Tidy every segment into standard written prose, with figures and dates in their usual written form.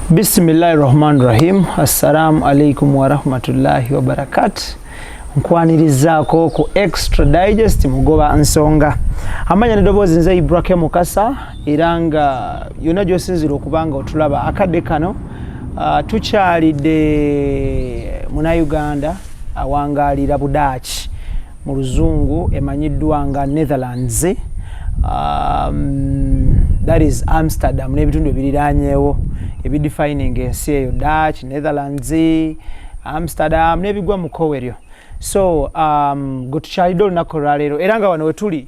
Bismillahi rahmani rahim. Assalamu alaikum warahmatullahi wabarakatu. Nkwanirizaako ku Extra Digest, Mugoba Nsonga. Amanya nedoboozi, nze Ibrahim Mukasa, era nga yonna gyosinzira okuba nga otulaba akadde kano, tukyalidde Munauganda awangaalira Budaaki, mu Luzungu emanyiddwa nga Netherlands, that is Amsterdam n'ebitundu ebiriranyeewo ebidefining ensi eyo, Dutch, Netherlands, Amsterdam n'ebigwa mu kkowe eryo. So gwe tukyalidde olunaku olwaleero, era nga wano wetuli,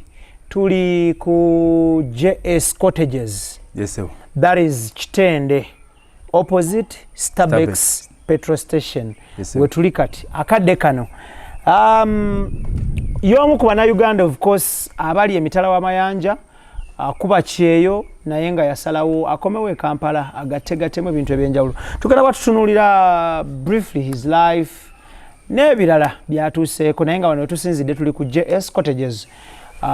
tuli ku JS Cottages. Yes, sir. That is Kitende, opposite Stabex Stabex. Petrol station. Yes, sir. Wetuli kati akadde kano, y'omu ku Bannayuganda, of course, abali emitala w'amayanja, akuba kyeyo, naye nga yasalawo akomewo e Kampala agattegattemu ebintu ebyenjawulo. Tugenda batutunuulira briefly his life n'ebirala byatuuseeko, naye nga wano wetusinzidde tuli ku JS Cottages,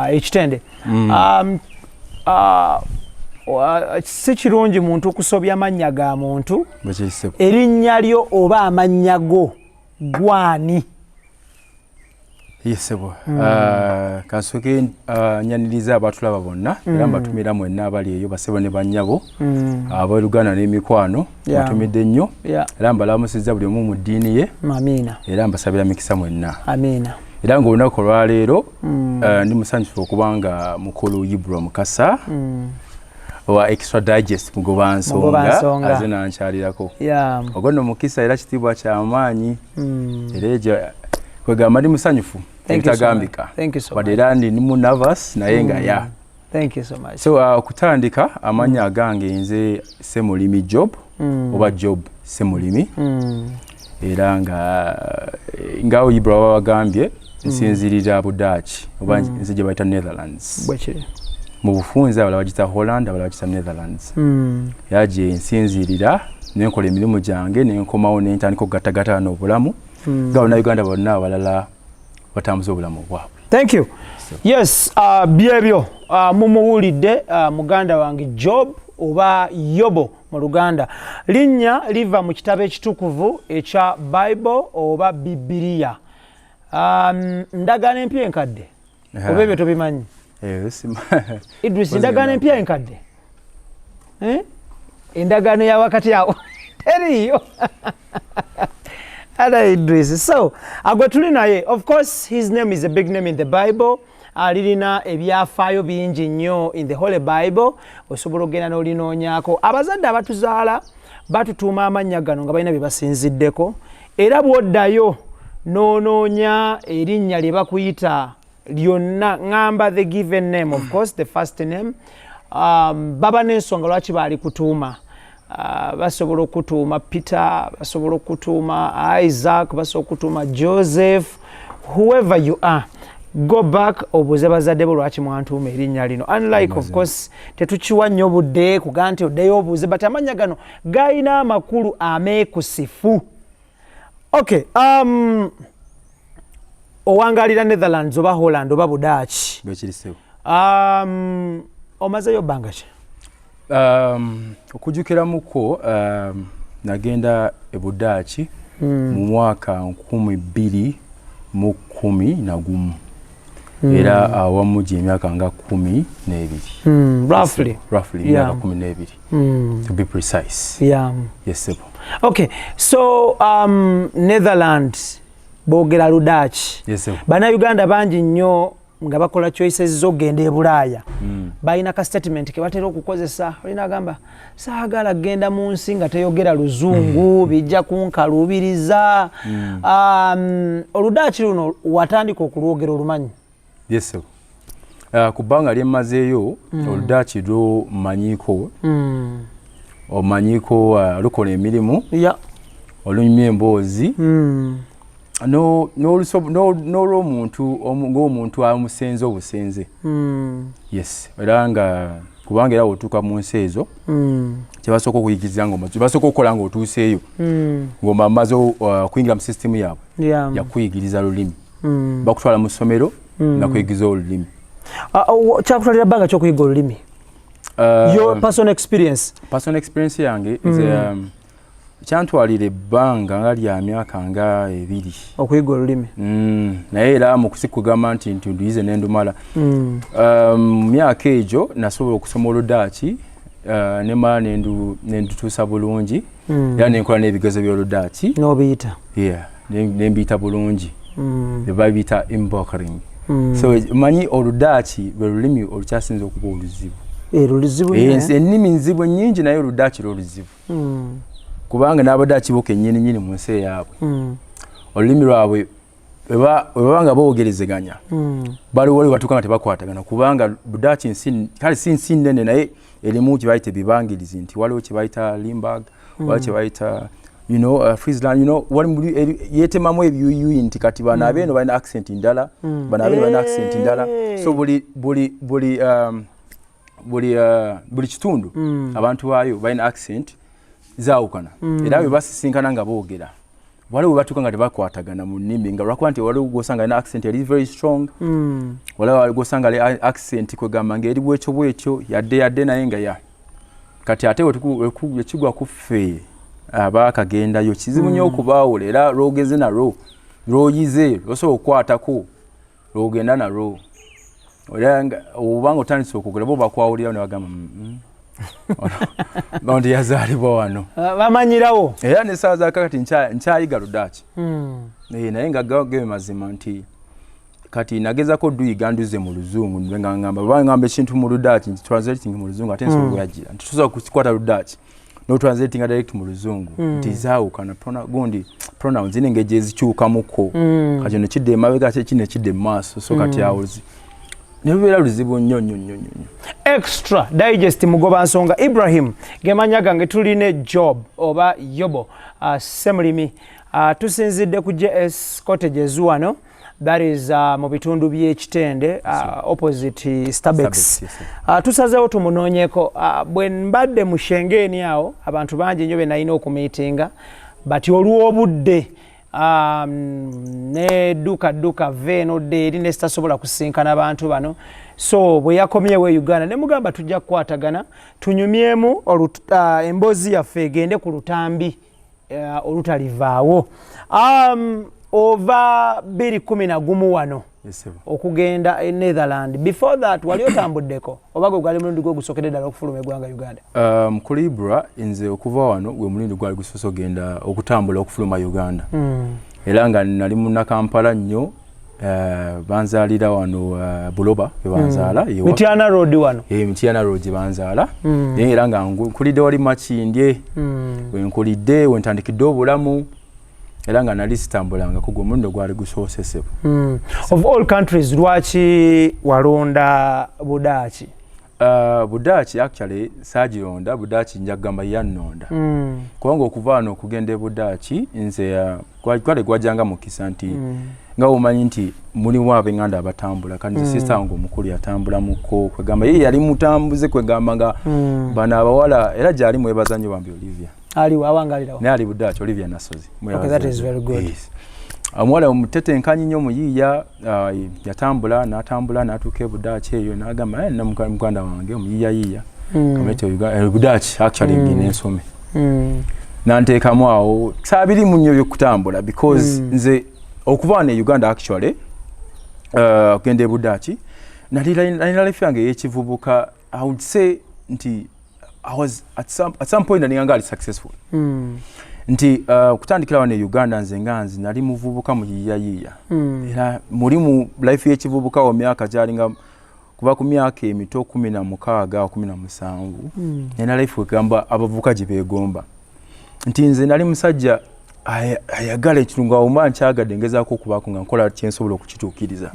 Ekitende. Si kirungi muntu kusobya mannya ga muntu. Bwekiri, ssebo. Erinnya lyo oba amannya go gwani? Yes, ssebo. Kansooke nyaniriza abatulaba bonna, era mbatumira mwenna abali eyo, basebo ne bannyabo, abooluganda n'emikwano. Mbatumidde nnyo era mbalamusizza buli omu mu ddiini ye. Amiina. Era mbasabira mikisa mwenna. Amiina. Era ng'olunaku olwaleero, ndi musanyufu okuba nga mukulu Ibra Mukasa owa Extra Digest, Mugoba Mugoba Nsonga, Nsonga. aze nankyalirako. Ogwo nno mukisa era kitiibwa kyamaanyi, era egyo kwegamba ndi musanyufu Thank you so ebitagambika. much. Thank you so Wadde much. era ndi mu nervous, naye nga ya. Thank you so much. So okutandika, amannya agange nze Semulimi Job, oba Job Semulimi, era nga Ibra babagambye, nsinzirira Budaaki oba nsi gye bayita Netherlands. Bwekiri. Mu bufunze abalala bagita Holland, abalala bagita Netherlands. Era gye nsinzirira nenkola emirimu gyange, nenkomawo nentandika okugattagatta n'obulamu nga Bannayuganda bonna abalala batambuza obulamu bwabwe. Thank you. Yes, byebyo, mumuwulidde, muganda wange Job oba Yobo mu Luganda. Linnya liva mu kitabo ekitukuvu ekya Bible oba Bibiliya, Ndagaano Empya, Enkadde, oba ebyo tobimanyi? Eh, Idris, Ndagaano Empya, Enkadde, eh? Endagaano ya wakati awo teriiyo ala Idris. So agwe tuli naye, of course his name is a big name in the Bible. Lirina ebyafaayo bingi nnyo in the Holy Bible. Osobola okugenda n'olinoonyaako. Abazadde abatuzaala batutuuma amannya gano nga balina bye basinziddeko, era bw'oddayo n'onoonya erinnya lye bakuyita lyonna, ŋŋamba the given name, of course the first name, baba n'ensonga lwaki baali kutuuma. Basobola okutuuma Peter, basobola okutuuma Isaac, basobola okutuuma Joseph. Whoever you are, go back obuuze bazadde bo lwaki mwantuuma erinnya lino. Unlike, of course, tetukiwa nnyo budde kugaa nti oddeyo obuuze, but amannya gano galina amakulu ameekusifu. Okay, owangalira Netherlands oba Holland oba Budaaki? Bwekiri, ssebo. Omazeyo bbanga ki? Okujjukiramuko, nagenda e Budaaki mu mwaka 2011, era awamu gyemyaka nga 12. Roughly. Roughly emyaka 12, to be precise. Yes, ssebo. Okay, so Netherland boogera Ludaaki? Yes, ssebo. Bannayuganda bangi nnyo nga bakola choices z'okugenda e Bulaaya, balina ka statement ke batera okukozesa. Olina agamba, "Saagala genda mu nsi nga teyogera Luzungu, bijja kunkaluubiriza." Oludaaki luno watandika okulwogera, olumanyi? Yes, ssebo. Ku bbanga lyemmazeeyo, Oludaaki lwo mmanyiiko, omanyiiko, lukola emirimu, olunyumya emboozi, n'olw'omuntu ng'omuntu amusenze obusenze. Yes, era nga kubanga era wotuuka mu nsi ezo, kyebasooka okuyigiriza, nga kyebasooka okukola ng'otuuseeyo, ng'omamaze okuyingira mu sisitimu yaabwe, yakuyigiriza lulimi. Bakutwala mu ssomero nakuyigiriza olulimi. Ah, oh, kyakutwalira bbanga kyokuyiga olulimi? Your personal experience. Personal experience yange nze, Kyantwalira ebbanga nga lya myaka nga 2 okuyiga olulimi. Naye era mu kusikugamba nti nduyize nendumala. Mu myaka egyo nasobola okusoma Oludaaki, nemala nendutuusa bulungi, era nenkola n'ebigezo by'Oludaaki. N'obiyita? Yeah, nembiyita bulungi, babiyita inburgering. So manyi Oludaaki lwe lulimi olukyasinza okuba oluzibu. Luzibu. Ennimi nzibu nnyingi, naye Oludaaki lwoluzibu, kubanga n'Abadaaki bo kennyini nyini mu nsi eyaabwe, olulimi lwabwe bwe baba nga boogerezeganya, baliwo wali batuuka nga tebakwatagana, kubanga Budaaki nsi, kale si nsi nnene, naye erimu kye bayita ebibangirizi, nti waliwo kye bayita Limburg, waliwo kye bayita Friesland, wali yeetemamu ebiyuyuyi, nti kati bano abeeno balina accent ndala, bano abeeno balina accent ndala. So buli kitundu abantu baayo balina accent zaawukana, era bwe basisinkana nga boogera, waliwo batuuka nga tebakwatagana mu nnimi, nga lwakuba nti waliwo gwosanga alina accent eri very strong, waliwo gwosanga ali accent kwegamba nga eri bwekyo bwekyo, yadde yadde, naye nga ya kati ate wekigwa ku ffe abaakagendayo, kizibu nnyo okubaawula. Era lwogeze nalwo, lwoyize, lwosobola okukwatako, lwogenda nalwo, era obanga otandise okwogera, bo bakwawulira ne bagamba, nti yazaalibwa wano." Bamanyirawo. Era nesaawa zakakati nkyayiga Ludaaki. Naye nga gabe mazima nti kati nagezako duyiga nduze mu Luzungu, nga ngamba, baba ngamba ekintu mu Ludaaki nti translating mu Luzungu, ate nsobola okuyagira nti tusobola kukikwata Ludaaki no translating direct mu Luzungu, nti zaawukana gundi pronouns zina engeri ezikyukamuko, kati ono kidda emabega, ate kino ekidda emaaso. So kati awo ne lubeera luzibu nnyo nnyo nnyo nnyo. Extra Digest, mugoba nsonga Ibrahim gemanya gange. Tulina Job oba Yobo Semulimi. Tusinzidde ku JS Cottages wano, that is mu bitundu by'Ekitende, opposite Stabex. Tusazeewo tumunoonyeko. Bwe mbadde mu Schengen awo, abantu bangi nnyo be nalina okumiitinga, but olw'obudde ne dduka dduka veeno dde eri ne sitasobola kusinkana bantu bano. So bwe yakomyewo e Uganda, ne mugamba tujja kukwatagana tunyumyemu emboozi yaffe egende ku lutambi olutalivaawo. Ova 211 wano okugenda e Netherland. Before that wali otambuddeko, oba gwe gwali mulundi gwe ogusookedde ddala okufuluma eggwanga Uganda? Ku Libra, nze okuva wano gwe mulundi gwali gusoose ogenda okutambula okufuluma Uganda. Era nga nali Munnakampala nnyo, banzaalira wano, Buloba webanzaala. Mityana Road wano? Mityana Road gye banzaala. Naye era nga nkulidde wali Makindye, wenkulidde, wentandikidde obulamu, era nga nali sitambulangako, gwe omulundi ogwali gusoose, ssebo. Of all countries, lwaki walonda Budaaki? Budaaki actually saagironda. Budaaki nja kugamba yannonda, kubanga okuva wano okugenda e Budaaki nze gwali gwajanga mukisa, nti nga womanyi nti mulimu ab'enganda abatambula. Kandi sister wange omukulu yatambulamuko, kwegamba ye yali mutambuze, kwegamba nga bano abawala, era gyali mwebaza nnyo bambi Olivia. Aliwo, awangalirawo? Naye ali Budaaki, Olivia Nasozi. Okay, that is very good. Yes. Omuwala omutetenkanyi nnyo, omuyiiya, yatambula n'atambula n'atuuka e Budaaki eyo, n'agamba, "Eh, muganda wange omuyiiyayiiya, kamete Budaaki actually ngenda ensome." Nanteekamu awo saabirimu nnyo byokutambula, because nze okuva wano e Uganda actually okugenda e Budaaki, nalina life yange ey'ekivubuka. I would say nti I was at some point nalinga nga ali successful, nti okutandikira wano e Uganda, nze nga nze nali muvubuka muyiiyayiiya, era muli mu life y'ekivubuka wa myaka gyalinga kuva ku myaka emito 16, 17, nina life egamba abavubuka gye beegomba, nti nze nali musajja ayagala ekintu, nga omba nkyagadde ngezaako okubaako nga nkola kyensobola okukituukiriza.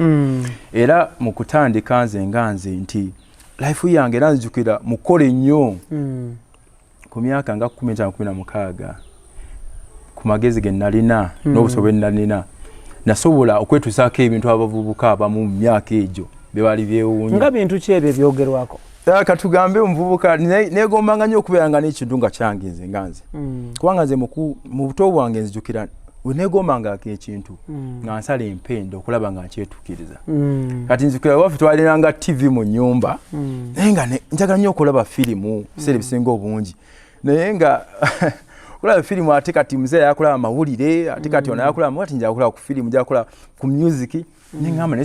Era mu kutandika nze nga nze nti life yange, era nzijukira mukola ennyo ku myaka nga 15, 16, ku magezi ge nalina n'obusobozi bwe nalina, nasobola okwetuusaako ebintu abavubuka abamu mu myaka egyo bye baali byewuunya. Nga bintu ki ebyo ebyogerwako? Katugambe omuvubuka negombanga nnyo okubeera nga n'ekintu nga kyange nze nga nze, kubanga nze mu buto bwange nzijukira we negombangako ekintu nga nsala empenda okulaba nga nkyetuukiriza. Kati nzijukira waffe twalinanga TV mu nnyumba, naye nga njagala nnyo okulaba firimu biseera ebisinga obungi, naye nga Kulaba firimu, ate kati mzee yakulaba amawulire, ate kati ono yakulaba, ati nja kulaba ku firimu, nja kulaba ku music. Neŋŋamba naye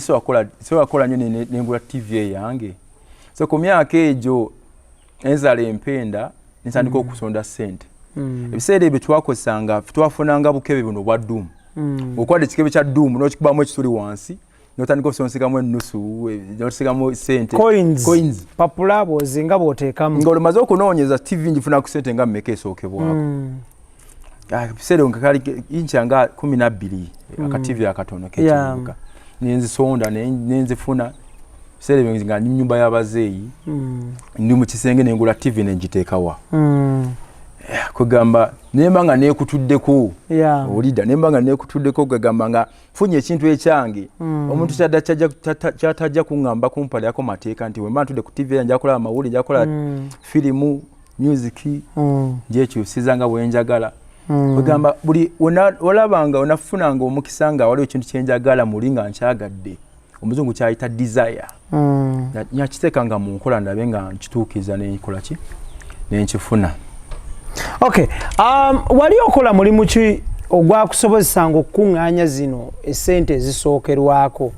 sowakola nnyo, nengula TV eyange. So ku myaka egyo enzala empenda, nentandika okusonda ssente. Ebiseera ebyo twakozesanga, twafunanga bukebe buno obwa Doom. Okwata ekikebe kya Doom n'okikubamu ekituli wansi, notandika okusonsigamu ennusu, nosigamu sente. Coins. Coins. Papula bw'ozinga bw'oteekamu. Nga olumaze okunoonyeza TV ngifuna ku sente nga mmeka esookebwako. Ebiseera nga kali incha nga 12, aka TV akatono kekivuga, nenzisonda nenzifuna. Ebiseera ebyo nga ndi mu nyumba y'abazeeyi, ndi mu kisenge, nengula TV nengiteekawa. Kwegamba nemba nga neekutuddeko olidda, nemba nga neekutuddeko, kwegamba nga nfunye ekintu ekyange. Omuntu kyatajja kuŋŋamba kumpalyako mateeka nti wemba ntudde ku TV era nja kulaba amawulire, nja kulaba firimu, music, njekyusiza nga bwenjagala. Kwegamba buli olabanga onafunanga omukisa nga waliwo ekintu kyenjagala muli nga nkyagadde, omuzungu kyayita desire, nyakiteeka nga mu nkola ndabe nga nkituukiriza, nenkola ki, nenkifuna. Okay, wali okola mulimu ki ogwakusobozesanga okukuŋŋaanya zino essente ezisookerwako,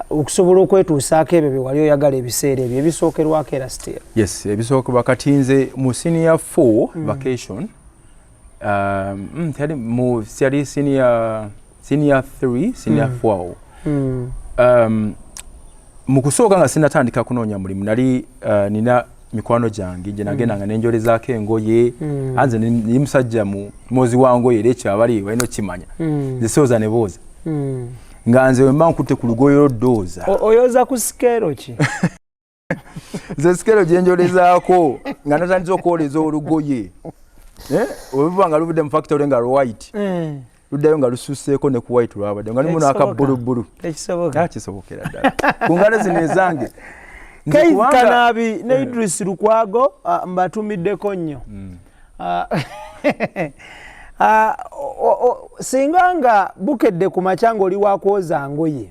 okusobola okwetuusaako ebyo bye wali oyagala ebiseera ebyo ebisookerwako era still? Yes, ebisookerwa kati nze mu senior 4 vacation, mu yali senior 3, senior 4 awo. Mu kusooka nga sinatandika kunoonya mulimu, nali nina mikwano gyange gye nagendanga nenjolezaako engoye. Anze ndi musajja mu mwozi wa ngoye, era ekyo abali balina okukimanya. Nze sooza ne booza, nga nze wemba nkutte ku lugoye olw'oddooza. Oyoza ku scale ki? Nze scale gyenjolezaako nga natandise okwoleza olugoye, webuba nga luvudde mu factory nga white, luddayo nga lususeeko ne ku white lwabadde nga limu n'akabbulubbulu. Ekisoboka? Kisobokera ddala ku ngalo zino ezange. Keith Kanaabi ne Idris Lukwago, mbatumiddeko nnyo. Singa nga bukedde ku makya ng'oli wakwoza ngoye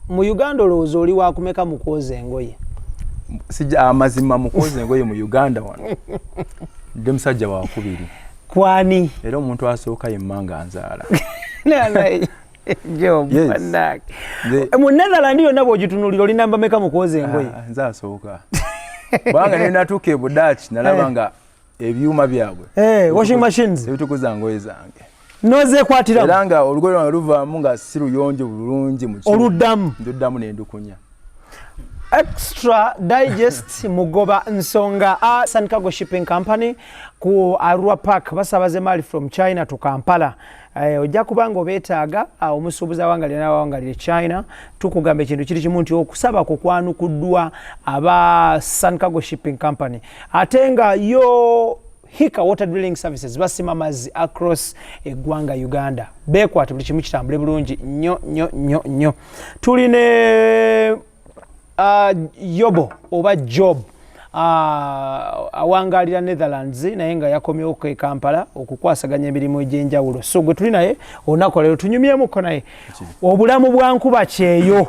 mu Uganda, olowooza oli wakumeka mu kwoza engoye? Sijja amazima, mu kwoza engoye mu Uganda wano ndi musajja wakubiri. Kwani? Era omuntu asooka yemma nga nzaala. Mu Netherland yonna bw'ogitunulira, oli namba meka mu kwoza engoye? Ah, nze asooka, kubanga nenatuuka e Budaaki nalaba nga ebyuma byabwe, washing machines, ebitukuza ngoye zange. Nozekwatiramu? Era nga olugoye lwange luvaamu nga si luyonjo bulungi. Oluddamu? Nduddamu nendukunya. Extra Digest mugoba nsonga a Sancargo Shipping Company ku Arua Park basabaze mali from China to Kampala. Ojja kuba nga obeetaaga, omusuubuzi awangalira n'abawangalire China. Tukugamba ekintu kiri kimu nti okusaba kwo kwanukuddwa aba Sancargo Shipping Company. Ate nga yo Hika Water Drilling Services basima mazzi across eggwanga Uganda. Beekwate buli kimu kitambule bulungi nnyo nnyo nnyo nnyo. Tuline Yobo oba Job, awangalira Netherlands naye nga yakomyewo e Kampala okukwasaganya emirimu egy'enjawulo. So gwe tuli naye olunaku leero tunyumyemuko naye obulamu bwa nkuba kyeyo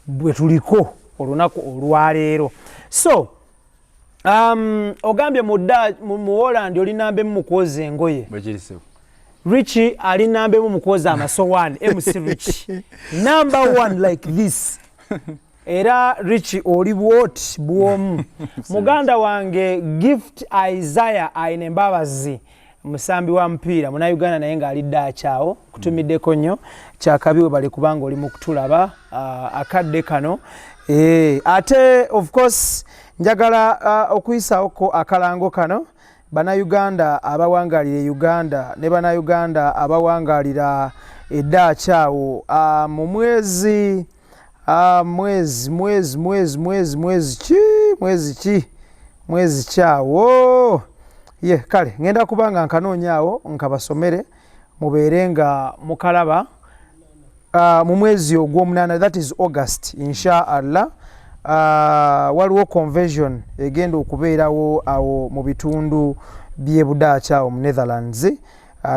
bwe tuliko olunaku olwaleero. So ogambye mu Holland oli namba emu mu kwoza engoye. Richie ali namba emu mu kwoza amasowaani. MC Richie number one like this. Era Richie oli bwoti bwomu. Muganda wange Gift Isaiah ayina embabazi, musambi wa mupiira munauganda naye ng'ali ddaakyawo, kutumiddeko nnyo kyakabi. We bali kubanga oli mu kutulaba akadde kano. Ate of course njagala okuyisaawoko akalango kano. Bannayuganda abawangalira e Uganda ne bannayuganda abawangalira eddaakyawo, mu mwezi, mwezi mwezi mwezi mwezi mwezi ki, mwezi ki, mwezi kyawo ye kale ngenda kuba nga nkanoonyaawo nkabasomere mubeere nga mukalaba. Mu mwezi ogw'omunaana, that is August, insha Allah, waliwo convention egenda okubeerawo awo mu bitundu by'e Budaaki awo mu Netherlands.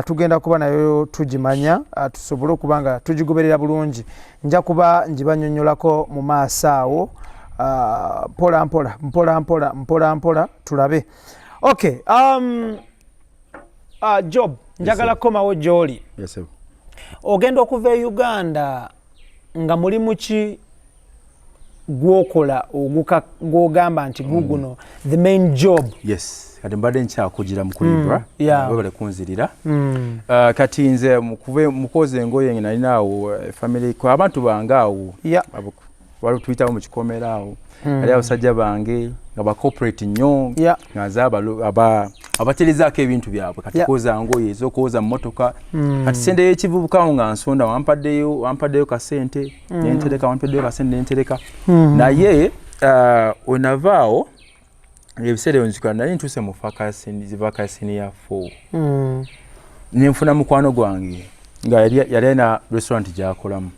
Tugenda kuba nayo tugimanya, tusobole okuba nga tugigoberera bulungi. Nja kuba ngibanyonyolako mu maaso awo. Mpola mpola mpola mpola mpola mpola tulabe. Okay, Job, njagala kukomawo gy'oli. Yes, sir. Ogenda okuva e Uganda nga mulimu ki gwokola gwogamba nti guguno the main job? Yes, kati mbadde nkyakugira mu kulibra. Webale kunzirira. Kati nze mukoza engoye nalina awo family kwa abantu bange awo. Waliwo tuyitawo mu kikomera awo. Ali abasajja bange nga ba corporate nnyo. Nga nze abaterezaako ebintu byabwe. Kati kwoza ngoye ez'okwoza mmotoka. Kati sente y'ekivubuka nga nsonda, wampaddeyo kasente nentereka, wampaddeyo kasente nentereka. Naye wenavaawo ebiseera ebyo nzikula nali ntuuse mu vac senior 4. Nenfuna mukwano gwange nga yali alina restaurant gy'akolamu.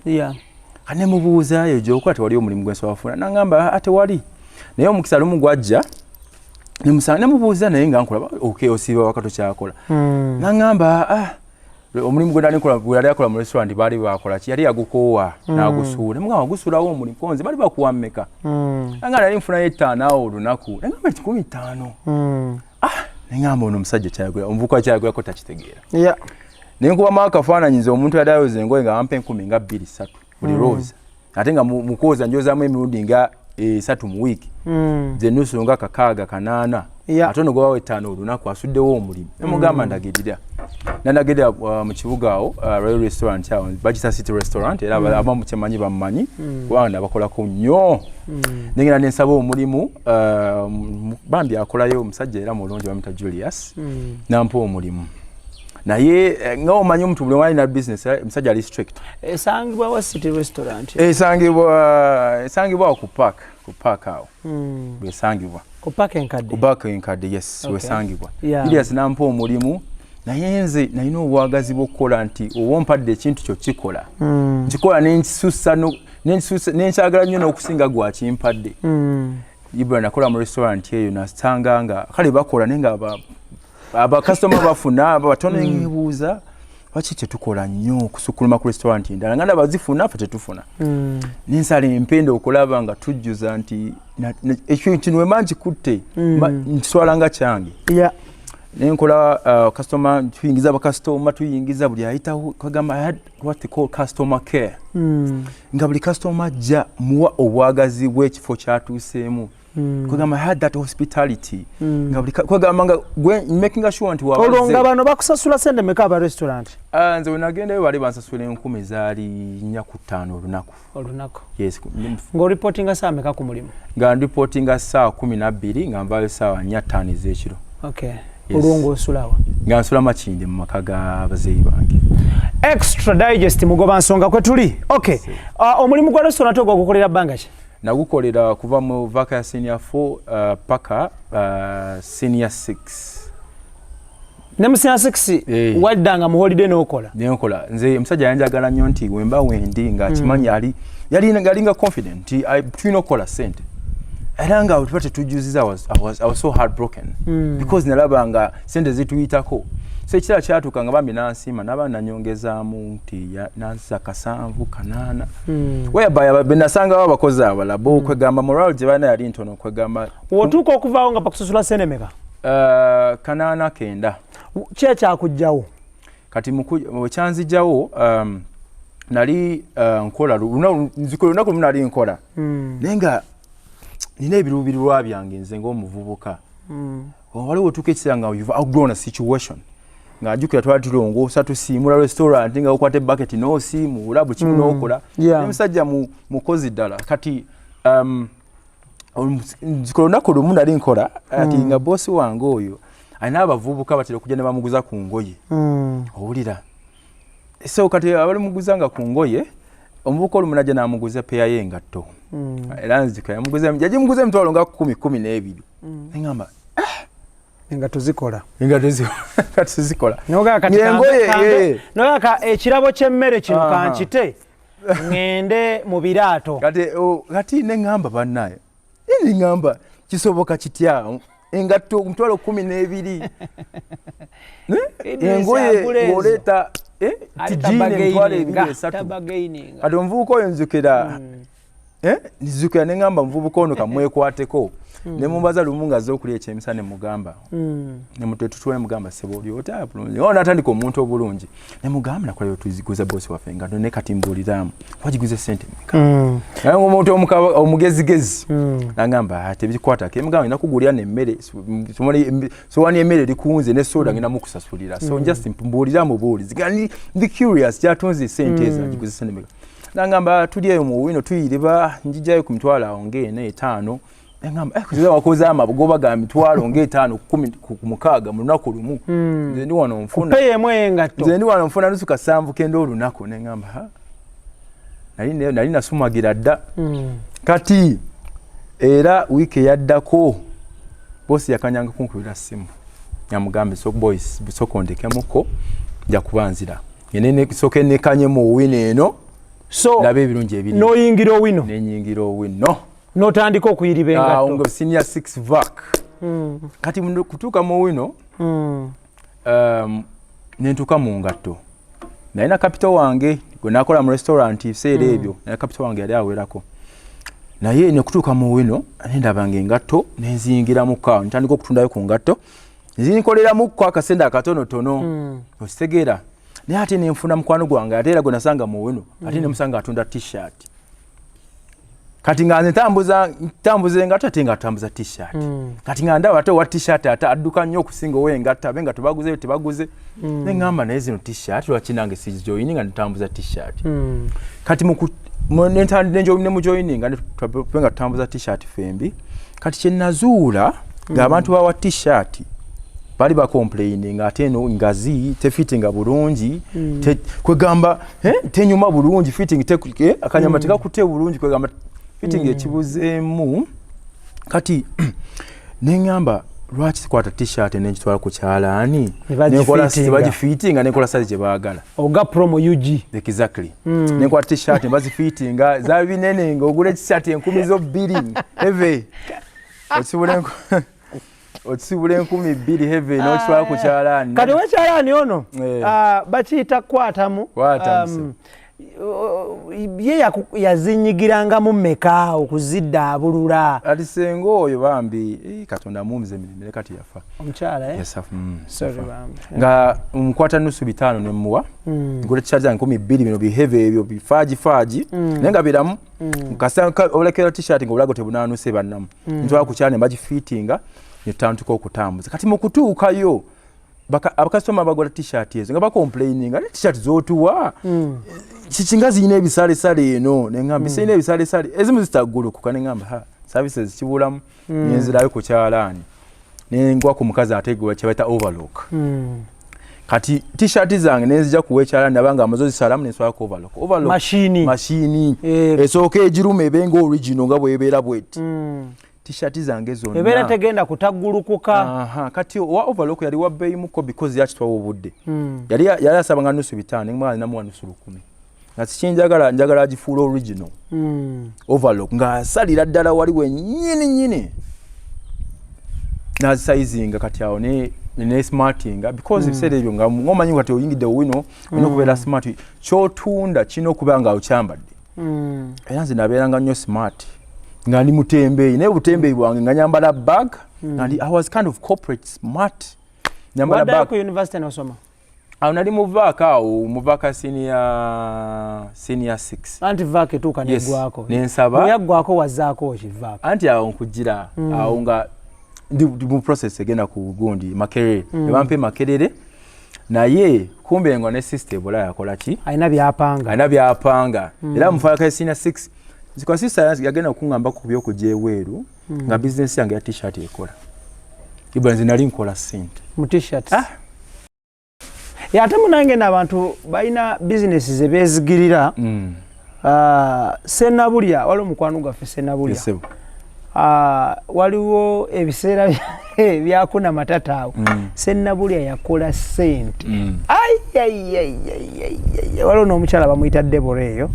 Kati nemubuuzaayo, gyokola tewali omulimu gwensobola kufuna? Nangamba, "Ah, tewali." Naye omukisa lumu gwajja nemusanga nemubuuza, naye nga nkola, okay, osiiba waka tokyakola? Nangamba, "Ah, omulimu gwe nali nkola," gwe yali akola mu restaurant, baali bakola ki, yali yagukoowa n'agusuula. Nemugamba, "Gusuulawo omulimu konze bali bakuwa mmeka?" Nanga nali nfunayo 5 awo olunaku. Nengamba, 5,000? Ah, nengamba, ono omusajja kyayagula, omuvubuka kyayagulako takitegeera. Nenkubamu akafaananyi nze omuntu yali ayoza engoye nga bampa enkumi nga bbiri ssatu buli lwoza, ate nga mu kwoza njozaamu emirundi nga 3 mu wiiki. Nze nusu nga kakaaga kanaana. Ate ono gwebawa 5 olunaku asuddewo omulimu. Nemugamba, "Ndagirira." Nandagirira mu kibuga awo, Royal Restaurant awo, bagita City Restaurant, era abamu kyemanyi bammanyi kubanga nabakolako nnyo. Nengenda nensaba omulimu, bambi akolayo omusajja era mulungi bamuyita Julius. Nampa omulimu, naye nga omanyi omuntu buli alina business, omusajja ali strict. Esangibwa wa City Restaurant? Esangibwa awo ku park awo. Bwesangibwa. Ku park enkadde? Ku park enkadde, yes. Wesangibwa. Julius nampa omulimu, naye nze nalina obwagazi bw'okukola nti oba ompadde ekintu kyo kikola, nkikola nenkisussa nenkyagala nnyo n'okusinga gwakimpadde. Ibra, nakola mu restaurant eyo, nasanga nga kale bakola naye nga abakasitoma bafuna batono. Ngebuuza lwaki tetukola nnyo okusukkuluma ku restaurant endala nga ndaba zifuna, ffe tetufuna. Nensala empenda okulaba nga tujjuza nti ekyo kino wema nkikutte, nkitwala nga kyange. Nenkola customer, tuyingiza abakasitoma, tuyingiza buli ayitawo, kagamba I had what they call customer care. Nga buli kasitoma ajja muwa obwagazi bw'ekifo kyatuuseemu. Kwegamba I had that hospitality. Nga buli kwegamba nga gwe making sure nti Olwo nga bano bakusasula sente meka aba restaurant? Ah, nze wenagendayo bali bansasula enkumi zaali nnya ku ttaano olunaku. Olunaku? Yes. Ng'oripotinga saa meka ku mulimu? Nga ndipotinga 12:00, nga nvaayo 4:05 ez'ekiro. Yes. Olwo ng'osulawa? Nga nsula Makindi mu maka g'abazeeyi bange. Extra Digest, mugoba nsonga kwe tuli. Okay, omulimu gwa restaurant ogwo gukolera bbanga ki? Nagukolera kuva mu vac ya senior 4 paka senior 6. Ne mu senior 6? Eh. Waddanga mu holiday n'okola? Nenkola. Nze omusajja yanjagala nnyo nti wemba wendi nga akimanyi ali yalinga confident nti tulina okukola sente, era nga tuba tetujjuziza I was so heartbroken because nalaba nga sente zituyitako. So ekiseera kyatuuka nga bambi nansiima naba nanyongezaamu nti nansiza kasanvu kanaana, whereby benasangawo abakozi abalala bo kwegamba moral gye balina yali ntono kwegamba. Wotuuka okuvaawo nga bakusasula sente meka? Kanaana kenda. Ki ekyakugjawo? Kati wekyanzijjawo, nali nkola nzikula olunaku lumu nali nkola, naye nga nina ebiruubirirwa byange nze ng'omuvubuka. Waliwo otuuka ekiseera nga you've outgrown a situation, nga njukira twali tulongoosa, tusiimula restaurant, nga okwata ebaketi n'osiimuula buli kimu n'okola. Omusajja mukozi ddala. Kati nzikula olunaku lumu nali nkola ati nga boosi wange oyo alina abavubuka batera okujja ne bamuguza ku ngoye. Owulira, so kati abalimuguza nga ku ngoye, omuvubuka olumu najja n'amuguza peya y'engatto. Era nzika yagimuguza emitwalo nga kumi, 12. Neŋamba, Engatto zikola. Engatto zikola. Engoye. Nogaka ekirabo ky'emmere kino kankite ŋŋende mu biraato. Kati neŋŋamba, bannaye, neŋŋamba kisoboka kitya engatto omutwalo 12, engoye ng'oleeta tijiini emitwalo ebiri esatu? Kati omuvubuka oyo nzukira. Eh, nzijukira ne ŋŋamba muvubuka ono kamwekwateko. Ne mubaza lumu nga azze okulya ekyemisana, ne mugamba, ne mutetutula, ne mugamba, "Ssebo, oli otya?" "Bulungi." Ono natandika omuntu obulungi, ne mugamba, "Nakolayo, tuziguza bosi waffe engatto, ne kati mbuuliraamu, wagiguze sente mmeka?" Naye ng'omuntu omugezigezi nagamba, "Ah, tebikwatako." Emugamba, "Nina kugulira nemmere, sowani emmere eri kunze ne soda, ngenda mukusasulira, so just mbuulira mubuulizi." Ndi curious, kyatunze sente ezo, agiguze sente mmeka? Nagamba, "Tuli eyo mu wino tuyiriba, njijayo ku mitwalo awo ng'ena, etaano." Nagamba, "Eh, kuziba wakoze amagoba ga mitwalo ng'etaano, 10 ku 6 mu lunaku lumu. Nze ndi wano nfuna Peyi emu ey'engatto. Nze ndi wano nfuna nusu kasanvu kenda olunaku." Neŋŋamba, "Ha." Nali nasumagira dda. Kati era wiiki eyaddako bosi yakanyanga kunkubira simu, namugambe, "So boys, soko ndekemuko, nja kuba nzira ngende soke nekanye mu wino eno." So laba ebirungi ebiri. N'oyingira owino. Nenyingira owino. N'otandika okuyiriba engatto. Nga senior 6 vac. Kati kutuuka mu wino, nentuuka mu ngatto, naye na capital wange gwe nakola mu restaurant ebiseera ebyo, naye capital wange yali awerako. Naye nekutuuka mu wino, nendabanga engatto, nenziyingiramuko, ntandika okutundayo ku ngatto, nzinkoleramuko akasente akatonotono, okitegeera? Naye ate nenfuna mukwano gwange, ate era gwe nasanga mu wino, ate nemusanga atunda T-shirt. Kati nga nze ntambuza engatto, ate nga atambuza T-shirt. Kati nga ndaba ate owa T-shirt ate adduka nnyo okusinga ow'engatto, abe nga tebaguze tebaguze. Neŋŋamba, "Naye zino T-shirt, lwaki nange sijoyini nga ntambuza T-shirt?" Kati ne mujoyininga nga tutambuza T-shirt fembi. Kati kyenazuula ng'abantu bawa T-shirt bali bacomplaininga, ate eno ngazi tefitinga bulungi, kwegamba tenyuma bulungi, fitting akanyama tekakutte bulungi, kwegamba fitting ekibuzeemu. Kati neŋŋamba, "Lwaki sikwata T-shirt nenkitwala ku kyalaani?" Ne bagifitinga. Bagifitinga, nenkola size gye baagala. Oga promo UG. Exactly. Nenkwata T-shirt nebazifitinga, zaba binene, ngaogula ekishirt 2000 heavy, okisibula 2000 heavy, n'okitwala ku kyalaani. Kati owekyalaani ono, Eh. Bakiyita kwatamu. Kwatamu. Ye yazinyigirangamu mmeka okuziddaabulula? Ati senga oyo bambi, Katonda amuwumiza emirembe, kati yafa. Omukyala, eh? Yes, Sorry, yafa. Bambi. Nga nkwata nusu bitaano nemuwa, ngula T-shirt zange 2000, bino biheve ebyo bifaagi naye nga biramu. Olekera T-shirt nga obulago tebunanuse bannamu, ntwala ku kyalaani bagifiitinga, netutandika okutambuza. Kati mu kutuukayo, abakasitoma bagula T-shirt ezo nga bacomplaininga, "Ne T-shirt zotuwa kiki nga zirina ebisalesale eno?" Neŋŋamba, "Zirina ebisalesale, ezimu zitaggulukuka." Neŋŋamba, "Ha, services kibulamu." Nenzirayo ku kyalaani, nengwa ku mukazi ate gwe kyebaita overlock. Kati T-shirt zange nenzija kuwa ekyalaani, nabanga amaze ozisalamu, nenswalako overlock, overlock. Mashini. Mashini. Eh. Esooka egiruma ebenga original nga bwebeera bweti, T-shirt zange zonna. Ebeera tegenda kutaggulukuka. Aha, kati owa overlock yali wa bbeeyimuko because yakitwawa obudde. Yali asabanga nusu bitaano, nemwana namuwa nusu lukumi, nga sikinjagala, njagala agifuula original. Overlock ng'asalira ddala wali wennyini nnyini, nazisayizinga. Kati awo ne smartinga because ebiseera ebyo nga ngomanyi kati oyingidde wino, olina okubeera smart, kyotunda kirina okuba nga okyambadde. Era nze nabeeranga nnyo smart nga ndi mutembeeyi, naye obutembeeyi bwange nga nyambala bag, nga ndi, I was kind of corporate smart, nyambala Waddayo bag. ku university nosoma? Awo nali mu vac, awo mu vac senior six. Anti vac etuuka Yes, neggwako. nensaba. Bweyaggwako wazzaako ki vac? Anti awo nkugira, awo nga ndi mu process egenda ku gundi Makerere, ne bampa Makerere, naye kumbe nga ne sister ebola yakola ki? Alina byapanga. Alina byapanga. Era mu vac senior six nzikwa, sister yagenda okuŋŋamba ku byokujja ebweru, nga bizinesi yange ya T-shirt ekola ibula, nze nali nkola ssente. Mu T-shirts. Ah. Ate munange n'abantu balina bizinesi ze beezigirira. Senabulya, waliwo mukwano gwaffe Senabulya. Yes, sebo. Waliwo ebiseera byakuna matata awo. Senabulya yakola sente. Ayayayayayay, waliwo n'omukyala bamuyita Debora eyo.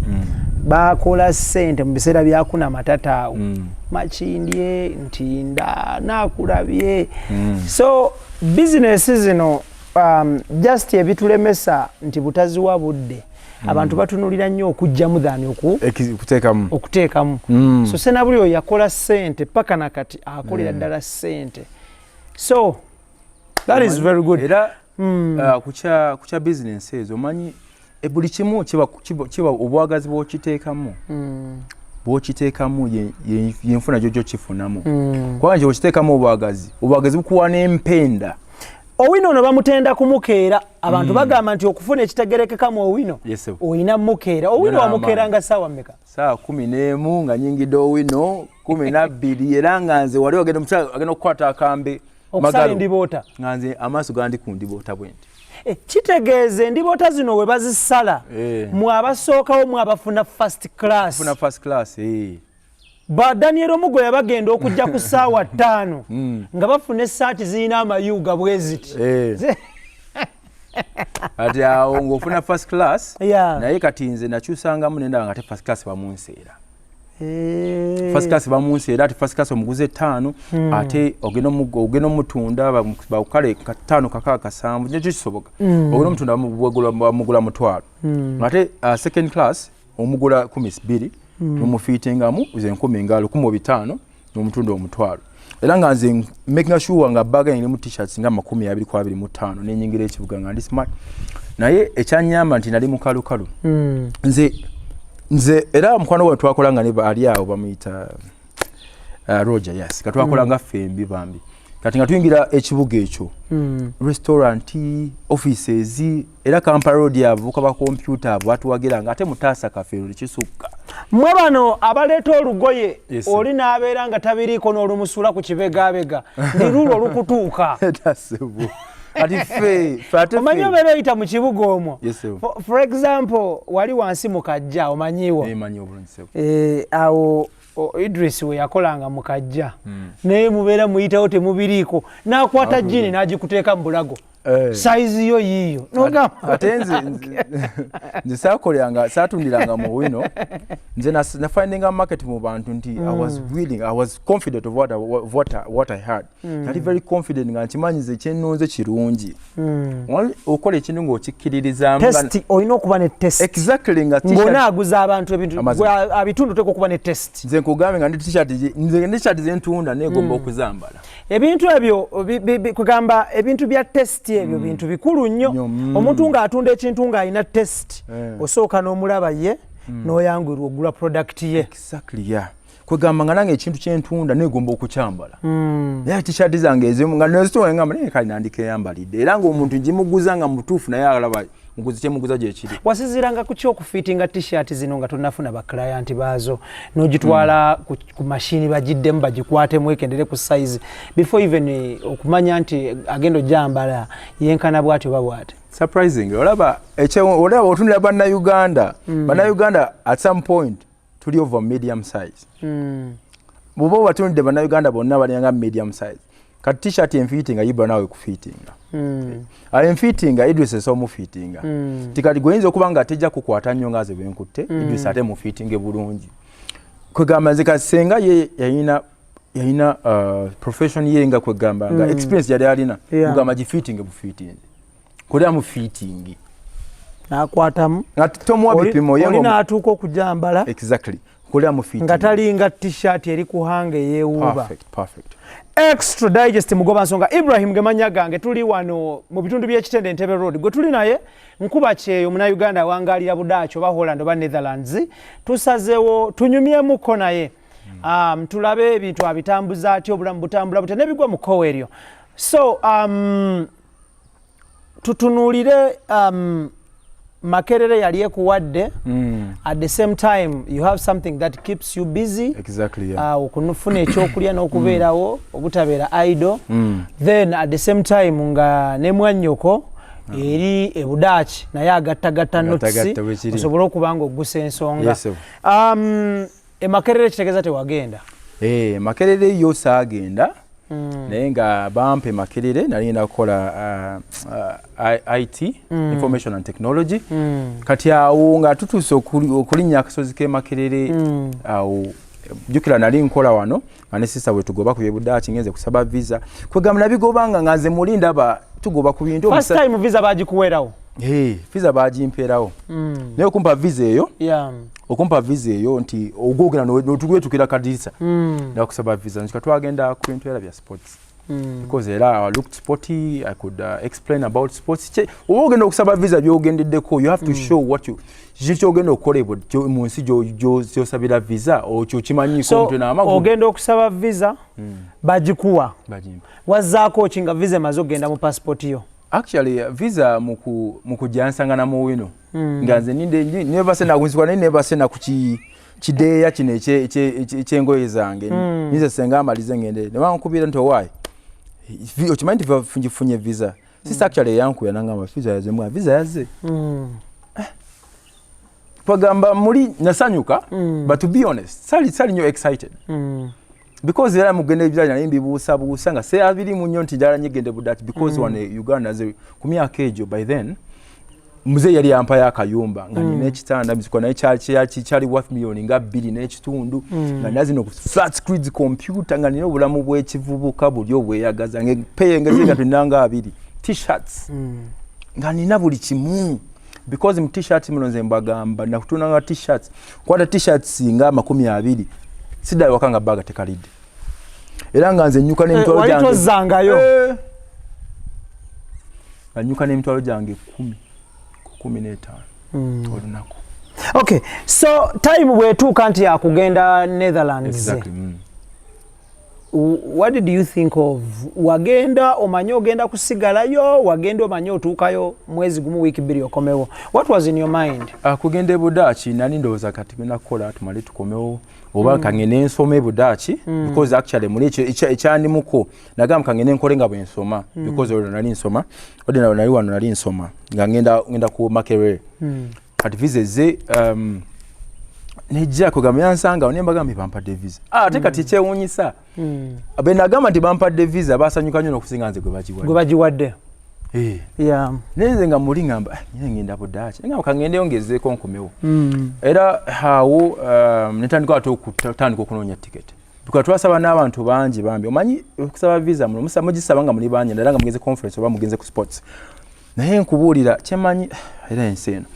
Bakola sente mu biseera byakuna matata awo. Makindye Ntinda nakulabye. So bizinesi zino, just ebitulemesa nti butaziwa budde. Abantu batunulira nnyo okugjamu than okuteekamu. Okuteekamu. So Senabuli oyo yakola ssente paka nakati akolera ddala ssente, so that is very good. Era ku kya business ezo, omanyi buli kimu kiba obwagazi bw'okiteekamu, bw'okiteekamu yenfuna gyojjo kifunamu, kubanga nti okiteekamu obwagazi, obwagazi bukuwa n'empenda. Owino ono bamutenda kumukeera. Abantu bagamba nti okufuna ekitegerekeka mu Owino Yes, sir. oyina mukeera. Owino Nyina wamukeera nga ssaawa mmeka? Saawa 11 nga nyingidde Owino, 12, era nga nze wali ogenda omukyala agenda okukwata akambe okusala magalo. Endiboota. Nga nze amaaso gandi ku ndiboota bwe nti. Kitegeeza endiboota zino we bazisala, mwe abasookawo, mwe abafuna first class. Funa first class. Ba Daniel Omugoya bagenda okujja ku ssaawa 5 nga bafuna essaati zirina amayuuga bwe ziti. Kati awo ng'ofuna first class. Naye kati nze nakyusangamu nendaba nga ate first class bamunseera. First class bamunseera, ate first class omuguza etaano, ate ogenda omutunda kale kataano, kakaaga, kasanvu, nekyo kisoboka. Ogenda omutunda bamugula 500, ate second class omugula 12, nomufiitingamu ze 1000 nga 1500, n'omutunda 500. Era nga nze making sure nga bag erimu T-shirts nga 25, nenyingira ekibuga nga ndi smart. Naye ekyanyamba nti nali mukalukalu. Nze era mukwano gwe twakola nga ne ali awo bamuyita Roger, yes, nga twakola nga ffembi bambi. Kati nga tuyingira ekibuga ekyo, restaurant, offices, era Kampala Road, abavubuka ba kompyuta abo batuwagira nga ate mutaasa kafeero tekisukka. Mmwe bano abaleeta olugoye, Yes, sir. oli n'abeera nga tabiriiko n'olumusuula ku kibegabega, ndi luulwo olukutuuka. Tasebo, kati ffe ate Omanyi obeera oyita mu kibuga omwo. Yes, sir. For example, wali wansi mu Kajja, omanyiwo? Manyi obulungi, sebo. Awo Idris we yakolanga mu Kajja, naye mubeera muyitawo temubiriiko, n'akwata jean n'agikuteeka mu bulago, size yo yiiyo. Nogamba Ate nze saakoleranga, saatundiranga mu wino. Nze nafindinga market mu bantu nti I was willing, I was confident of what I had. Nali very confident nga nkimanyi nze kyenonze kirungi. Okola ekintu ng'okikkiririzaamu Taste, olina okuba ne taste. Exactly, nga Ng'onaaguza abantu ebintu, Amazima. gwe abitundu oteekwa okuba ne taste. Nze nkugambye nga ndi T-shirt nze ndi T-shirt zentunda negomba okuzambala. Ebintu ebyo kugamba ebintu bya taste, ebyo bintu bikulu nnyo. Nnyo. Omuntu ng'atunda ekintu ng'alina taste, osooka n'omulaba ye n'oyanguyirwa ogula product ye. Exactly, yeah. Kwegamba nga nange ekintu kyentunda negomba okukyambala, naye T-shirt zange ezimu nga nezitunda ngamba naye kale nandikeyambalidde, era ng'omuntu ngimuguza nga mutuufu, naye alaba muguzi kyemuguza gyekiri. Wasinziiranga ku kyokufiitinga T-shirt zino nga tonafuna baclient baazo, n'ogitwala ku mashini bagiddemu bagikwatemu ekendere ku size before even okumanya nti agenda ojambala yenkana bwati oba bwati? Surprising, olaba olaba otunulira Bannayuganda, Bannayuganda at some point tuli over medium size. Bw'oba obatunudde Bannayuganda bonna balinganga medium size. Kati T-shirt enfiitinga yibra naawe kufiitinga, enfiitinga Idris esobola omufiitinga. Ti kati gweyinza okuba nga tejja kukwata nnyo nga ze bwenkutte Idris, ate mufiitinge bulungi. Kwegamba nze kati senga ye yalina profession ye, nga kwegamba nga experience yali alina, kugamba gifiitinge bufiitinge, kolera mu fitting. N'akwatamu. Nga tomuwa bipimo ye oli n'atuuka okujambala. Exactly, kolera mu fitting. Nga talinga T-shirt eri kuhanga eyeewuuba. Perfect, perfect. Extra Digest, mugoba nsonga Ibrahim gemanya gange. Tuli wano mu bitundu by'Ekitende, Entebbe Road. Gwe tuli naye nkuba kyeyo Munnayuganda awangalira Budaaki oba Holland oba Netherlands. Tusazeewo tunyumyemuko naye, tulabe ebintu abitambuza atya, obulamu butambula butya nebigwa mu kkowa eryo. So tutunuulire Makerere yali ekuwadde, at the same time you have something that keeps you busy. Exactly, yeah. Okunufuna ekyokulya n'okubeerawo, obutabeera idle. Then at the same time nga ne mwannyoko eri ebudaaki naye agattagatta notisi Agattagatta bwe kiri. osobole okuba nga oggusa ensonga. Yes, sir. Emakerere kitegeeza tewagenda? Makerere yo saagenda, naye nga bampa Makerere nali ngenda kukola IT, information and technology. Kati awo nga tutuuse okulinnya akasozi k'e Makerere, awo jjukira nali nkola wano nga ne sister bwe tugoba ku byebudaaki, ngenze kusaba visa. Kwegamba nabigobanga nga nze muli ndaba tugoba ku bintu. First time visa bagikuweerawo? Hey, visa bagimpeerawo. Naye okumpa visa eyo, okumpa visa eyo nti ogwogera notugwetukira kadirisa nakusaba visa, nzika twagenda ku bintu era bya sports, because era I looked sporty, I could explain about sports. Oba ogenda okusaba visa, byogendeddeko, you have to show what you, kiki kyogenda okukola mu nsi gyosabira visa, okyo kimanyiiko. So omutwe n'amagulu. Ogenda okusaba visa, bagikuwa? Bagimpa. Wazzaako ki nga visa emaze okugenda mu passport yo? Actually, visa mu kujja nsangana mu wino nga nze ninde nebase nakunzikwa, naye nebase na ku kideeya kino ekyengoye zange. Nze senga amalize ngende ne bankubira nti, "Owaayi, okimanyi nti ngifunye visa?" Sister actually eyankubira nangamba, "Visa yaze?" Mwa, "Visa yaze." Twagamba muli nasanyuka, but to be honest, sali nnyo excited because era mugenda ebirala nali mbibuusabuusa nga seabirimu nnyo nti njala nyegende Budaaki, because wano e Uganda nze ku myaka egyo, by then muzeeyi yali yampayo akayumba nga nina ekitanda mizikwa, naye kyali worth 2.5 miliyoni, nga nina zino flat screens computer, nga nina obulamu bw'ekivubuka buli obweyagaza, nga peyengezi nga tulinanga abiri T-shirts, nga nina buli kimu, because mu T-shirt muno nze mbagamba nakutunanga T-shirts, kwata T-shirts nga 20, siddayo waka nga baga tekalidde, era nga nze nnyuka n'emitwalo Wali gyange. tozzangayo? Eh. Nga nnyuka n'emitwalo gyange 10 ku 15 olunaku. Okay, so time bwetuuka nti yakugenda Netherlands, Exactly. What did you think of? Wagenda omanye ogenda kusigalayo? Wagenda omanye otuukayo mwezi gumu, wiiki 2, okomewo? What was in your mind? Kugenda e Budaaki nali ndowooza kati genda kukola tumale tukomewo, oba kangende nsome e Budaaki, because actually muli ekyo ekyandimuko nagamba kangende nkole nga bwe nsoma, because olwo nali nsoma ode, nali wano nali nsoma nga ngenda ku Makerere. Kati visa eze, nejja kugamba yansanga ne mbagamba bampadde visa. Ate kati ekyewuunyisa, be nagamba nti bampadde visa basanyuka nnyo n'okusinga nze gwe bagiwadde. Gwe bagiwadde. Eh. Naye nze nga muli ngamba, "Ah, nyine ngenda Budaaki," ngamba kangendeyo ngezeeko nkomewo. Era awo netandika ate okutandika okunoonya tiketi, because twasaba n'abantu bangi bambi. Omanyi okusaba visa muno mugisaba nga muli bangi, naddala nga mugenze conference oba mugenze ku sports. Naye nkubuulira kyemanyi, era ensi eno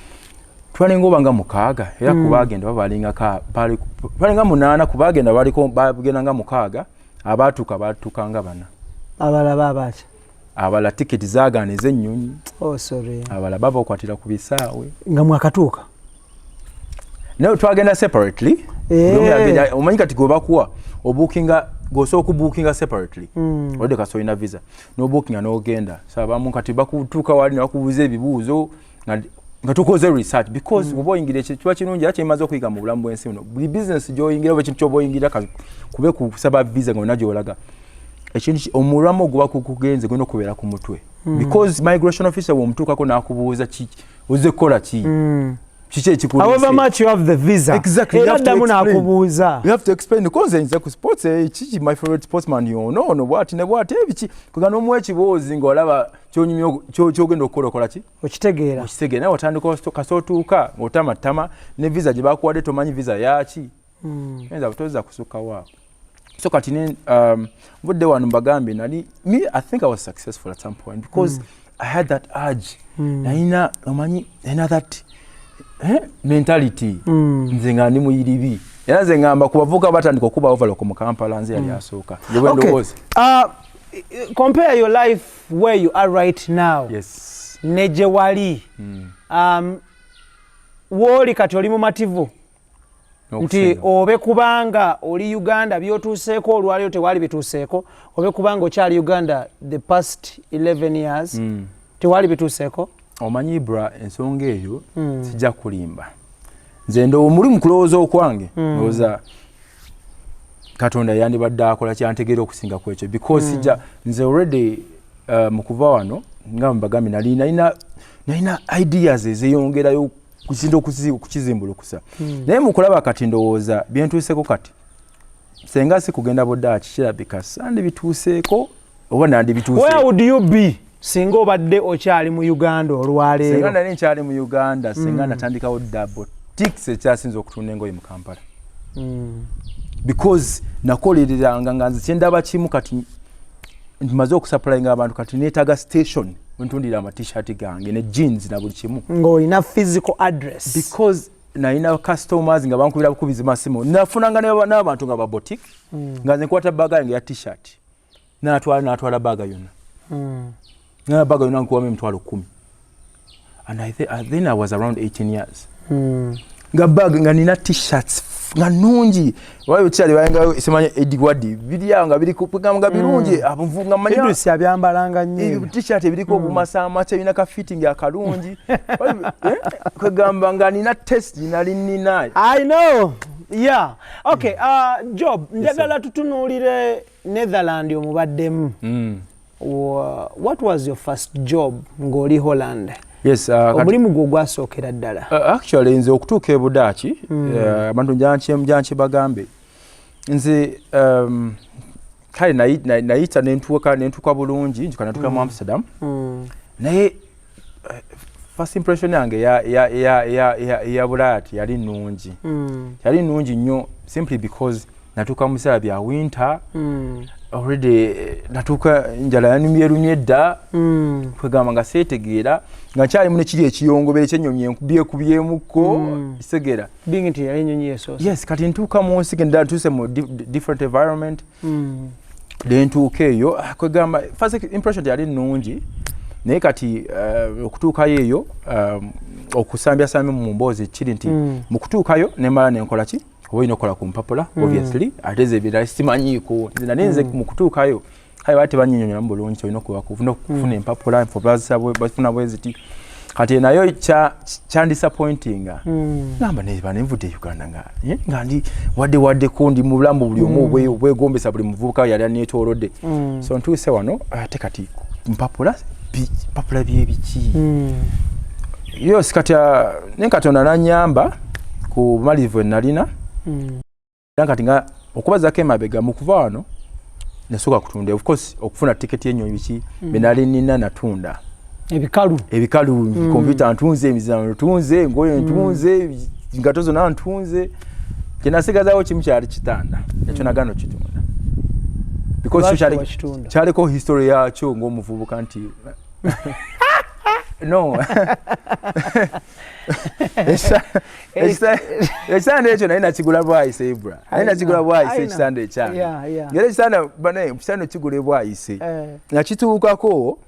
twalinga oba nga mukaaga, era kubagenda babalingaka twalinga munaana, kubagenda baliko bagenda nga mukaaga, abaatuuka baatuuka nga bana. Abalala abaki? Abalala tiketi zaagaana ez'ennyonyi. Oh, sorry. Abalala baba okwatira ku bisaawe. Nga mwakatuuka? Naye twagenda separately. Eh. Buli omu omanyi kati gwe bakuwa obuukinga, gwosobola okubuukinga separately. Olwedde kasi olina visa n'obuukinga n'ogenda. So abamu kati bakutuuka wali ne bakubuuza ebibuuzo nga tukoze research, because oba oyingira ekyo kiba kirungi, era kyemaze okuyiga mu bulamu bw'ensi buno, buli business gy'oyingira oba ekintu ky'oba oyingira, kube kusaba visa nga olina gy'olaga, ekintu omulwamu oguba kukugenze gulina okubeera ku mutwe, because migration officer bw'omutuukako n'akubuuza ki, ozze kukola ki, kiki ekikuleese. However much you have the visa, Exactly, you era have to ddamu explain. n'akubuuza. You have to explain, because nze ku sports, kiki, my favorite sportsman yono ono bwati ne bwati, ebiki kuga n'omuwa ekiboozi ng'olaba kyonyumya kyogenda okukola, okola ki. Okitegeera. Okitegeera. Naye otandika kasita otuuka ng'otamatama ne visa gye bakuwadde, tomanyi visa yaki, oyinza toza kusukkawo awo. So kati ne nvudde wano, mbagambye nali me, I think I was successful at some point because I had that urge. Nalina, omanyi, nalina that mentality. Nze nga ndi muyiribi, era nze ngamba ku bavubuka batandika okuba overlock mu Kampala, nze yali asooka. Nze bwe ndowooza. Compare your life where you are right now ne gye wali. Wooli kati oli mumativu nti N'okusinga. obe kubanga oli Uganda byotuuseeko olwaliro tewali bituuseeko, obe kubanga okyali Uganda the past 11 years tewali bituuseeko? Omanyi bra, ensonga eyo sijja kulimba, nze ndowo muli mu kulowooza okwange, ndowooza Katonda yandibadde akola kyantegeera okusinga ku ekyo, because sijja, nze already mu kuva wano nga mbagambye nali nalina ideas ezeyongerayo kukintu okukizimbulukusa, naye mu kulaba kati ndowooza byentuuseko kati senga si kugenda Budaaki, kirabika sandibituuseeko oba nandibituuseeko. Where would you be singa obadde okyali mu Uganda Senga olwaleero? nali nkyali mu Uganda, senga natandikawo dda boutiques ekyasinza okutunda engoye mu Kampala, because nakolereranga nga nze kyendaba kimu, kati nmaze okusupplyinga abantu, kati neetaaga station. Wentundira ama T-shirt gange ne jeans na buli kimu. Ng'olina physical address. Because nalina customers nga bankubira bukubizi masimu, nafunanga n'abantu nga ba boutique, nga nze nkwata bag yange ya T-shirt, natwala bag yonna, na bag yonna nkuwamu 100,000, and then I was around 18 years, nga bag nga nina T-shirts nga nungi, waliwo kyali bayenga simanyi Edward, biri awo nga biri nga birungi, abo nga manya. Idris abyambalanga nnyo. Ebyo T-shirt ebiriko obumasaamasa, ebirina ka fitting akalungi. Kwegamba nga nina taste, nali nina. I know. Yeah. Okay, Job, njagala tutunuulire Netherland omubaddemu. What was your first job ng'oli Holland? Yes, Omulimu gwo gwasookera ddala. Actually nze okutuuka e Budaaki, abantu njanki bagambe nze kale nayita nentuuka bulungi, njuka natuuka mu Amsterdam, naye first impression yange ya Bulaaya teyali nnungi. Yali nnungi nnyo simply because natuuka mu biseera bya winter already, natuuka njala yanumye erumye dda. Kwegamba nga seetegeera, nga nkyalimu nekiri ekiyongobere kyenyonyi enkubyekubyemuko, kitegeera? Being nti yali ennyonyi yesoose. Yes, kati ntuuka mu nsi genda ntuuse mu different environment, nentuuka eyo, kwegamba first impression teyali nnungi, naye kati okutuukayo eyo, okusambyasambya mu mboozi kiri nti mu kutuukayo nemala nenkola ki oba olina okukola ku mpapula, obviously, ate ze ebirala simanyiiko nze, nali nze mu kutuukayo kale baali tebanyinyonyolamu bulungi, olina okufuna empapula, empapula bazifuna bwe ziti. Kati nayo kyandisappointinga, gamba neba nenvudde e Uganda nga ndi wadde waddeko ndi mu bulamu buli omu obwegombesa buli muvubuka yali aneetoolodde. So ntuuse wano ate kati mpapula mpapula byebiki? Yes, kati naye Katonda nanyamba ku bumalirivu enalina, era kati nga okubazaako emabega mu kuva wano nasooka kutunda, of course okufuna tiketi y'ennyonyi biki bye nali nina natunda. Ebikalu. Ebikalu, kompyuta ntunze, emizano ntunze, engoye ntunze, engato zonna ntunze. Kyenasigazawo kimu kyali kitanda, ekyo nagano kitunda because kyo Lwaki tewakitunda? Kyaliko history yakyo ng'omuvubuka nti no, ekitanda ekyo naye nakigula bwayise, Ibra, naye nakigula bwayise. I know. Ekitanda ekyange, era ekitanda bane, ekitanda okigula ebwayise, nakituukako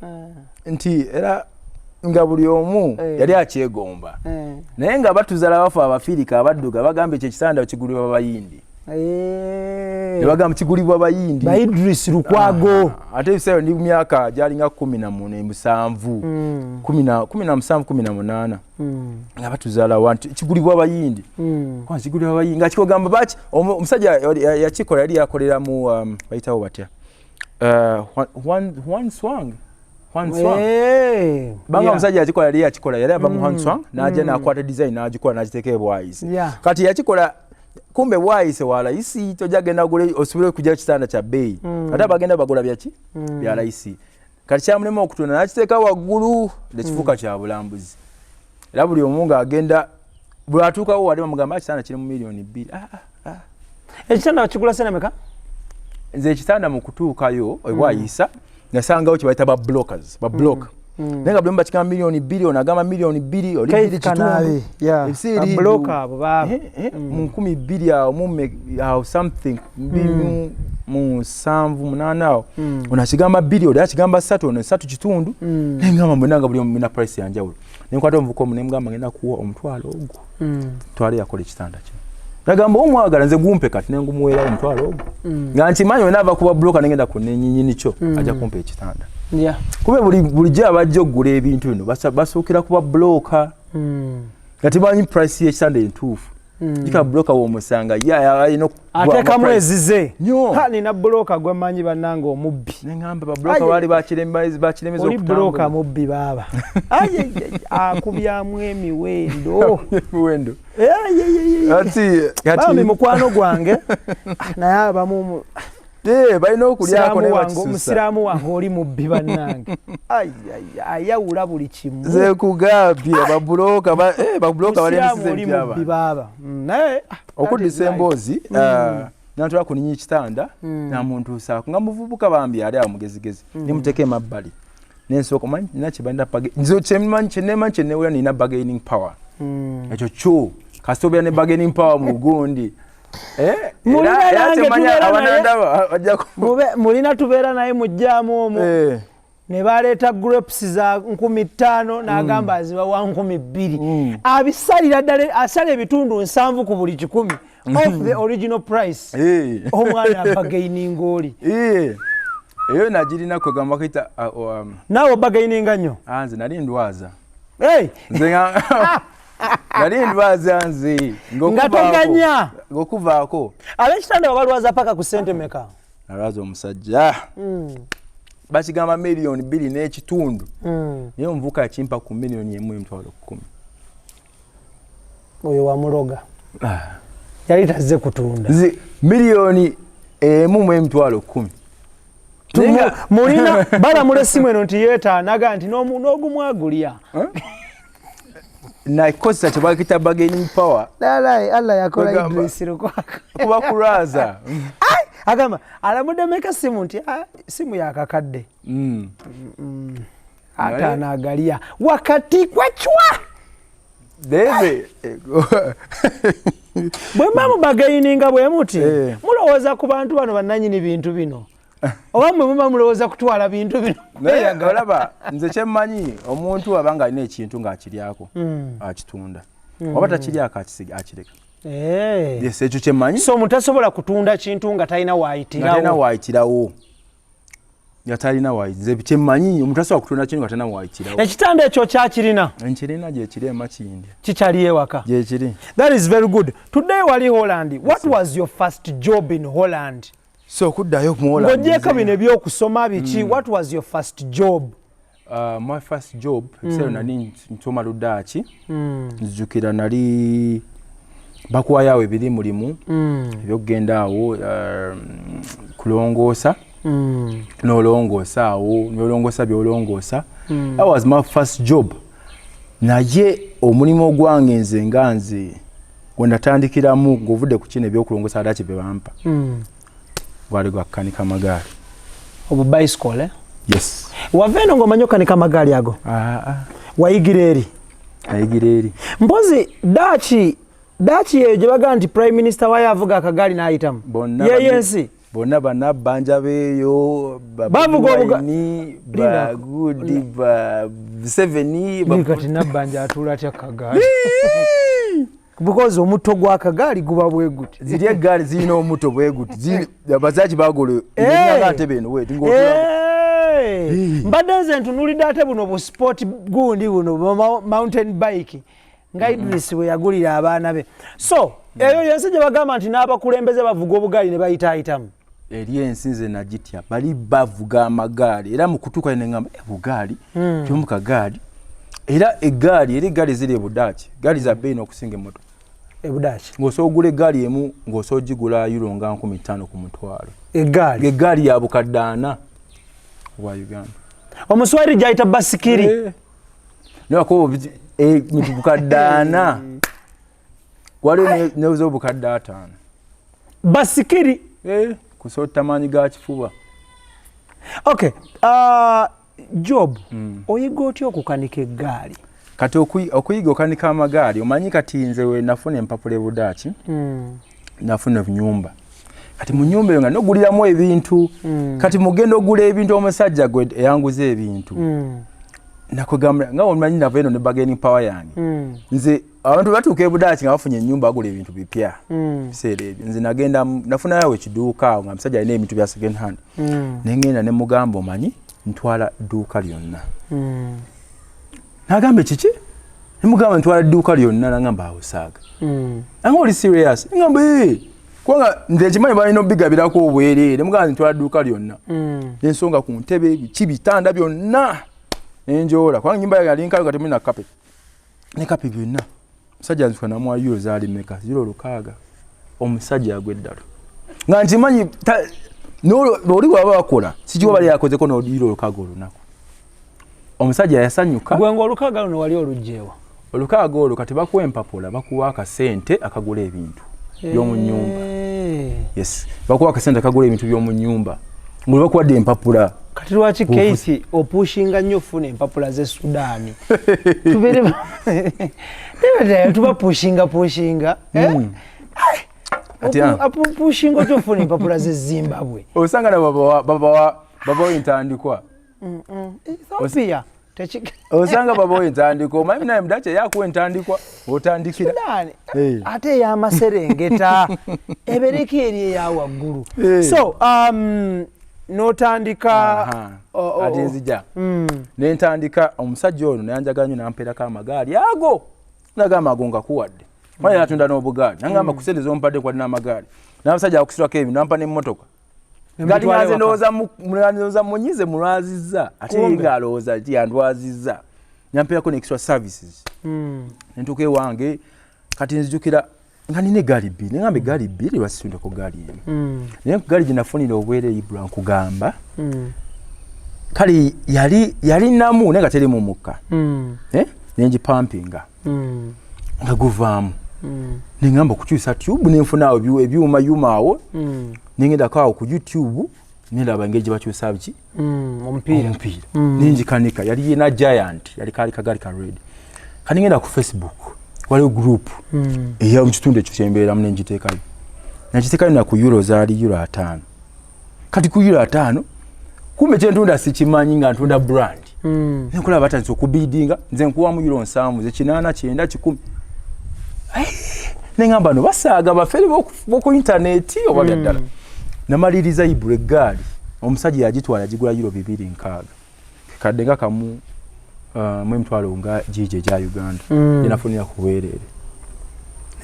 nti era nga buli omu yali akyegomba, naye nga batuzala bafe Abafirika abadduga bagamba ekyo ekitanda kigulibwa Bayindi. Ne bagamba kigulibwa Bayindi. Ba Idris Lukwago. Ah, ate ebiseera ndi myaka gyalinga 17, 17, 18, nga batuzaala wa nti kigulibwa Bayindi. Kwa kigulibwa Bayindi nga kikogamba baki omusajja yakikola yali yakolera mu bayitawo batya, Huan Swang, Huan Swang. Banga omusajja yakikola yali yakikola yali ava mu Huan Swang n'ajja n'akwata design n'agikola n'agiteeka ebwayise. Kati yakikola kumbe bwayise wa layisi, tojja genda gule osobole okujja kitanda kya bbeeyi, ate abagenda bagula byaki bya layisi. Kati kyamulema okutunda n'akiteeka waggulu nekifuuka kya bulambuzi, era buli omu ng'agenda bw'atuukawo wali bamugamba, "Ah, kitanda kiri mu 2 miliyoni." Ah, ah, ah. Ekitanda wakigula sente meka? Nze ekitanda mu kutuukayo ebwayisa nasangawo kye bayita ba brokers, ba broker, naye nga buli omu bakigamba 2 miliyoni, ono agamba 2 miliyoni, oli 2 kitundu. Ebiseera ebyo- Ba broker abo baaba. Mu 2000 awo awo something 2078 awo, ono akigamba 2, oli akigamba 3, ono 3 kitundu, naye ngamba mwena nga buli omu mulina price yanjawulo. Nenkwata omuvuka omu nemugamba ngenda kuwa omutwalo ogwo, twale yakola ekitanda kino. Nagamba omwagala nze gumpe, kati nengumuweera omutwalo ogwo nga nkimanyi wena ava kuba broker nengenda ku nenyinyini kyo ajja kumpa ekitanda. Kube bulijjo abajja okugula ebintu bino basookera kuba broker nga tebanyi price y'ekitanda entuufu. Jika broker womusanga ye alina okuwa Ateekamu price. Ezize. Nnyo. Ha, nina broker gwe mmanyi bannange omubbi. Neŋŋamba ba broker baali bakiremeza Oli broker okutambula. mubbi baaba. Ai, ai, ai, akubyamu emiwendo. Emiwendo. Ai, ai, ai, ai. Kati Bambi mukwano gwange. Ah, naye abamu Balina okulyako naye Musiraamu wange, bakisusa. Omusiraamu wange oli mubbi bannange. Ai, ai, ayawula buli kimu. Nze kugambye ba broker ba broker Musiraamu balemesiza oli empya mubbi abantu. baaba. Naye Okuddisa that is life. emboozi, nantwala kuninnya ekitanda, namuntuusaako nga muvubuka bambi ali awo mugezigezi, nemuteeka emabbali. Nensooka manyi nina kyebalina, nze kyemanyi kyenemanyi kyenewera, nina bargaining power. Ekyo kyo kasita obeera ne bargaining power mu gundi. Eh, Mulina era nange temanya tubeera naye. Abanandaba bajja Mulina tubeera naye mujjaamu omwo. Ne baleeta grapes za 5000, n'agamba azibawa 2000. Abisalira ddala, asala ebitundu 70 ku buli 100 off the original price. Omwana abargaininga oli. Eyo nagirina, kwegamba bakayita Naawe obargaininga nnyo. Ah, nze nali ndwaza. Hey! Nze nali ndwaza nze. Nga toganya. Ng'okuvaako. Ab'ekitanda babalwaza paka ku sente meka? Nalwaza omusajja, bakigamba 2.5 miliyoni, naye omuvubuka yakimpa ku 1,100,000. Oyo wamuloga, yali tazze kutunda. Nze 1,100,000. Naye Mulina balamula essimu eno nti yeetaanaga nti n'ogumu agulya. Nakozesa kyebakita bargaining power. Lalai, Allah yakola. Kwegamba. Idris Lukwako Kuba kulwaza. Agamba alamudde meka simu nti, "Ah, simu yakakadde 5 agalya wakati kwecwa." Naye Bwe mba mubargaininga bwe muti, mulowooza ku bantu bano bannanyini bintu bino, oba mmwe muba mulowooza kutwala bintu bino? Naye olaba nze kyemmanyi, omuntu aba nga alina ekintu ng'akiryako, akitunda, oba takiryako akireka. Yes, ekyo kyemmanyi. So omuntu tasobola kutunda kintu nga talina Nga talina waayitirawo? Waayitirawo, nga talina waayitirawo. Nze kyemmanyi, omuntu tasobola kutunda kintu nga talina waayitirawo. Ekitanda ekyo kyakirina? Nkirina, gyekiri emakindi. Kikyali ewaka? Gyekiri. That is very good. Tuddeyo wali Holland. What was your first job in Holland? So okuddayo ku Holland, Ng'ogyeko bino ebyokusoma biki, what was your first job? My first job, ekiseera nali nsoma Ludaaki, nzijukira nali bakuwayo awo ebirimulimu ebyokugenda awo kulongoosa, nolongoosa awo, nolongoosa byolongoosa. That was my first job. Naye omulimu ogwange nze nga nze gwe natandikiramu ng'ovudde ku kino ebyokulongoosa Adaaki bye bampa, gwali gwa kukanika amagaali. Obu bicycle, eh? Yes. Wava eno ng'omanyi okukanika amagaali ago? Ah, ah. Wayigira eri? Nayigira eri. Mpozi Daaki eyo gye bagaa nti prime minister waayo avuga akagaali n'ayitamu? Bonna. Yeyo ensi? Bonna bannabbanja beeyo. Bavuga Bagudi ba Museveni. Kati Nabbanja atuula atya kagaali? Because omutto gw'akagaali guba bwe guti. Ziri eggaali zirina omutto bwe guti, abazaaki bagola nga ntebe eno bweti ng'otuulako. Mbadde nze ntunulidde ate buno bu sport gundi buno bu mountain bike nga Idris bwe yagulira abaana be. So eyo yensi gye bagamba nti n'abakulembeze bavuga obugaali ne bayitaayitamu? Eri ensi nze nagitya, bali bavuga amagaali, era mu kutuuka neŋŋamba, "Eh, bugaali tyomu kagaali." Era eggaali, era eggaali ziri ebudaaki, gaali za bbeeyi n'okusinga emmotoka. Ebudaaki? Ng'osobola ogula eggaali emu, ng'osobola ogigula euro nga 5000 ku mutwalo. Eggaali? Eggaali ya bukadde 40 obwa Uganda. Omuswahili gyayita basikiri? Eh. Naye bukadde 40, waliwo nez'obukadde 50. Basikiri? Eh, kusotta maanyi ga kifuba. Okay, job, oyiga otya okukanika eggaali? Kati okuyiga okanika amagaali, omanyi kati nze we nafuna empapula ebudaaki, nafuna nyumba. Kati mu nyumba eyo nga noguliramu ebintu. Kati mugenda ogula ebintu, omusajja gwe eyanguza ebintu, nakwegamba nga omanyi nava eno ne bargaining power yange. Nze abantu batuuka ebudaaki nga bafunye ennyumba, bagula ebintu bipya. Biseera ebyo nze nagenda nafunayo ekiduuka awo nga musajja alina ebintu bya second hand. Nengenda ne mugamba, "Omanyi ntwala dduuka lyonna." Nagamba, "Ekiki?" Nemugamba, "Ntwala dduuka lyonna." Nagamba, "Awo saaga anga oli serious?" Ngamba, "Ee," kubanga nze nkimanyi balina obigabirako obwereere. Mugamba, "Ntwala dduuka lyonna." Nensonga ku ntebe, biki, bitanda byonna nenjoola, kubanga nyumba yange yali nkayo nga temulina carpet ne carpet byonna. Omusajja nzuka namuwa euro zaali meka? Ziro 6. Omusajja agwa eddalo nga nkimanyi oli bwaba bakola sikiwa bali yakozeko n'euro 6 olunaku. Omusajja yasanyuka. Gwe nga 6 luno wali olugjewa? 6 olwo kati bakuwa empapula, bakuwa akasente akagula ebintu by'omu nyumba. Yes, bakuwa akasente akagula ebintu by'omu nyumba nga bakuwadde empapula. Kati lwaki Keith opushinga nnyo ofuna empapula z'e Sudaani? Tubeere tuba pushinga pushinga. Ati, ah. Pushinga otya ofuna empapula z'e Zimbabwe? Osanga nabo babawa entandikwa. Ethiopia Osanga babawa entandikwa, omanyi naye mudaaki eyakuwa entandikwa otandikira. Sudaani Eh. ate ey'amaserengeta ebereko eri eya waggulu. So n'otandika Ati nzija nentandika. Omusajja ono nayanjagala nnyo, nampeerako amagaali ago, nagamba ago ngakuwadde, manya natunda n'obugaali, nagamba ku sente zompadde kwadde n'amagaali n'abasajja akusirako ebintu, nampa n'emmotoka. Kati Nemutwala nga nze ewaka. ndowooza munyize mulwazizza, ate Kumbe. nga alowooza nti yandwazizza, nampeerako ne extra services. Nentuuka ewange, kati nzijukira nga nina egaali bbiri, nengamba egaali bbiri lwasitundeko gaali emu, naye ku gaali gye nafunira obwere Ibra, nkugamba, kale yali namu naye nga terimu mukka. Eh? Nengipampinga nga guvaamu, neŋamba okukyusa tube, nenfuna awo ebyuma yuma awo, nengendako awo ku YouTube, nendaba engeri gye bakyusa biki omupiira. Omupiira nengikanika. Yali yena Giant, yali kaali kagaali ka red. Kati ngenda ku Facebook, waliwo group eya mu kitundu ekyo kyembeeramu, nengiteekayo, nagiteekayo na ku euro, zaali euro 50. Kati ku euro 50, kumbe kyentunda sikimanyi nga ntunda brand. Nenkulaba batandise okubidinga, nze nkuwamu euro 70, ze 80, 90, 100. Neŋamba no basaaga bafere boku intaneti oba byaddala. Namaliriza Ibra, eggaali omusajja yagitwala, yagigula euro 260, kadde nga kamu mu emitwalo nga giigi egya Uganda. Gyenafunira ku bwereere,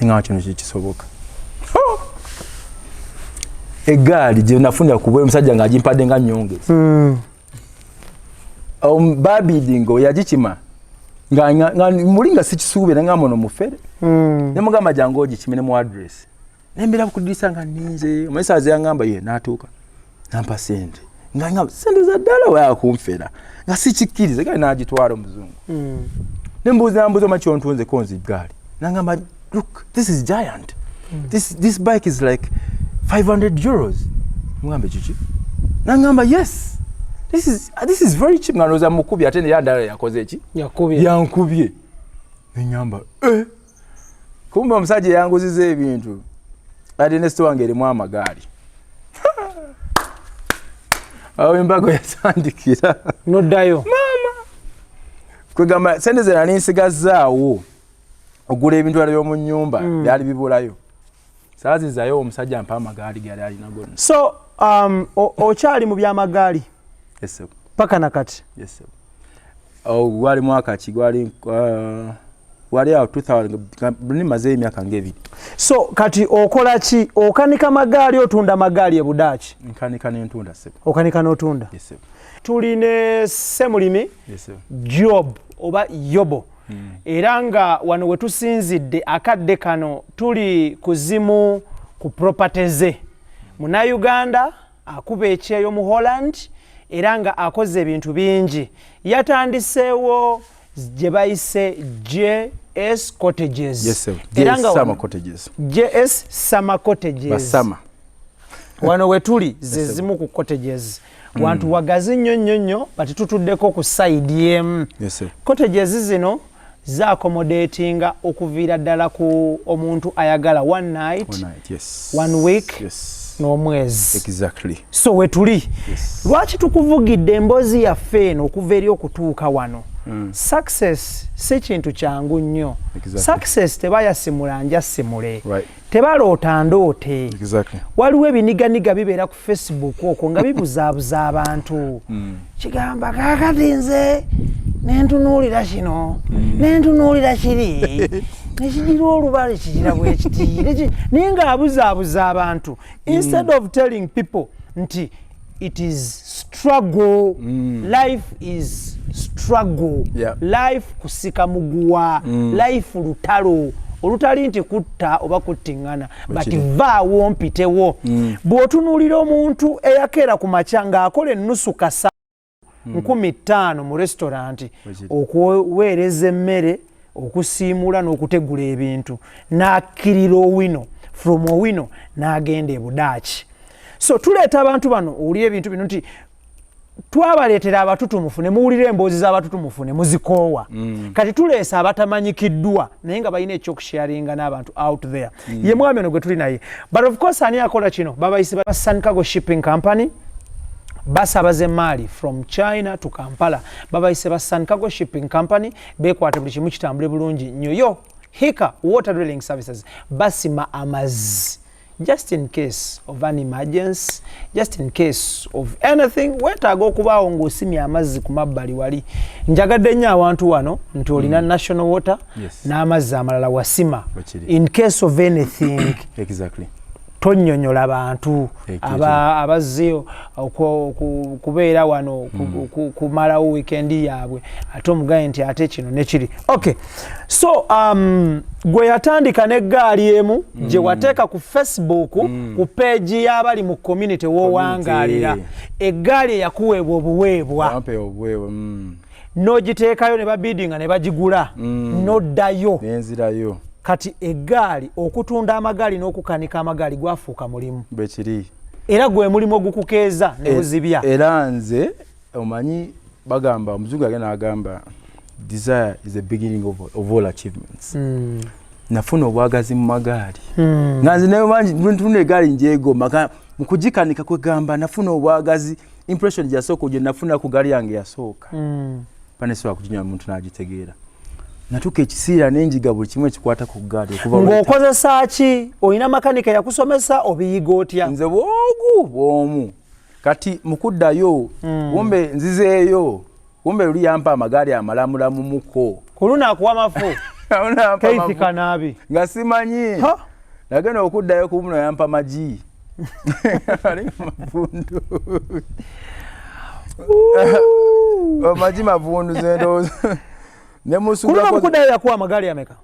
neŋamba kino kikisoboka. Eggaali gye nafunira ku bwereere, omusajja ng'agimpadde nga nyongeza, babidinga yagikima nga muli nga sikisuubira, ngamba ono mufere. Nemugamba jangu ogikime, ne mu address, nembeera kudirisa nga ninze omanyi yangamba ye n'atuuka nampa sente, nga sente za ddala wayakunfera, nga sikikkiriza gali n'agitwala omuzungu. Nembuuza, nambuuza, omanyi kyontunzeko nze gaali? Nangamba, look, this is Giant. This bike is like €500. Mugambe kiki? Nangamba, yes, this is very cheap. Nga ndowooza mukubi, ate neya ndala yakoze eki. Yakubye. Yankubye. Neŋamba, eh. Kumbe omusajja eyanguziza ebintu ate ne store wange erimu amagaali. Awo embago yatandikira. Noddayo. Kwegamba sente ze nali nsigazaawo ogula ebintu byali by'omu nnyumba byali bibulayo, saazizayo omusajja mpa amagaali gali alina gonna. So okyali mu byamagaali? Yes, sir. Paka nakati? Yes, sir. Oh, gwali mwaka ki? Gwali wali awo 2000, nimazeeyo emyaka ngaebiri. So kati okola ki? Okanika magaali, otunda magaali ebudaaki? Nkanika nentunda, sebo. Okanika n'otunda? Yes, sebo. Tuli ne Ssemulimi Yes, sebo. Job oba Yobo, era nga wano we tusinzidde akadde kano tuli kuzimu ku property ze. Munnayuganda akuba ekyeyo mu Holland, era nga akoze ebintu bingi. Yatandiseewo gye bayise JS Cottages. Yes, sir. Era nga JS Summer Cottages. JS Summer Cottages. Basama. Wano we tuli ze zimu ku cottages. Wantu wagazi nnyo nnyo nnyo, bati tutuddeko ku side emu. Yes, sir. Cottages zino zaaccommodatinga okuviira ddala ku omuntu ayagala one night, One night, yes. one week, n'omwezi. So wetuli. Lwaki tukuvugidde emboozi yaffe eno okuva eri okutuuka wano? Success si kintu kyangu nnyo. Success tebayasimula njasimule, tebaloota ndoote. Waliwo ebiniganiga bibeera ku Facebook okwo nga bibuzaabuza abantu. Kigamba kaakati nze nentunuulira kino, nentunuulira kiri, nekigira olubale, kigira bwekiti, naye ng'abuzaabuza abantu instead of telling people nti it is struggle. Life is struggle. Life kusika muguwa. Life lutalo olutali nti kutta oba kuttiŋŋana, but Bwekiri. vaawo mpitewo. Bw'otunuulira omuntu eyakeera ku makya ng'akola ennusu kasa 5,000 mu restaurant, Bwekiri. okuweereza emmere, okusiimula n'okutegula ebintu, n'akkirira Owino, from Owino n'agenda e Budaaki. So tuleeta abantu bano, owulira ebintu bino nti Twabaleetera abatutumufu ne muwulira emboozi z'abatutumufu ne muzikoowa. Kati tuleesa abatamanyikiddwa naye nga balina ekyokusharinga n'abantu out there. Ye mwami ono gwe tuli naye. But of course, ani akola kino? Babayise ba Sancargo Shipping Company, basabaza emaali from China to Kampala. Babayise ba Sancargo Shipping Company, bekwata buli kimu kitambule bulungi nnyo. Yo Hika Water Drilling Services basima amazzi just in case of an emergency, just in case of anything weetaaga okubaawo ng'osimye amazzi ku mabbali wali. Njagadde nnyo awantu wano nti olina National Water n'amazzi amalala wasima Bwekiri. in case of anything. Tonnyonnyola bantu Ekyo abazze kubeera wano kumalawo weekend yaabwe, ate omugaye nti ate kino nekiri okay. So gwe yatandika n'eggaali emu gye wateeka ku Facebook, ku page y'abali mu community w'owangaalira, eggaali eyakuweebwa obuweebwa. Wampe obuweebwa. N'ogiteekayo ne babidinga ne bagigula, n'oddayo. Nenzirayo. Kati eggaali, okutunda amagaali n'okukanika amagaali gwafuuka mulimu. Bwekiri. Era gwe mulimu ogukukeeza ne buzibya. Era nze omanyi bagamba, omuzungu agenda agamba, "Desire is the beginning of all achievements." Nafuna obwagazi mu magaali nga nze naye egaali njegomba mu kugikanika, kwegamba nafuna obwagazi. Impression gyasooka gye nafuna ku gaali yange yasooka, panesobola kuginywa muntu n'agitegeera. Natuuka ekiseera nenjiga buli kimu ekikwata ku gaali okuva Ng'okozesa ki? Olina makanika yakusomesa? Obiyiga otya? Nze bwogu bwomu. Kati mukuddayo, kumbe nzizeeyo, kumbe luli yampa amagaali amalamulamu-muko. Ku luno akuwa mafu. Nampa Keith mafu. Kanaabi. Nga simanyi. Ha? Nagenda okuddayo ku muno yampa magi alinga mavundu, magi mavundu zendowooza. Ku luno Nemusugako. mukuddayo yakuwa amagaali ameka?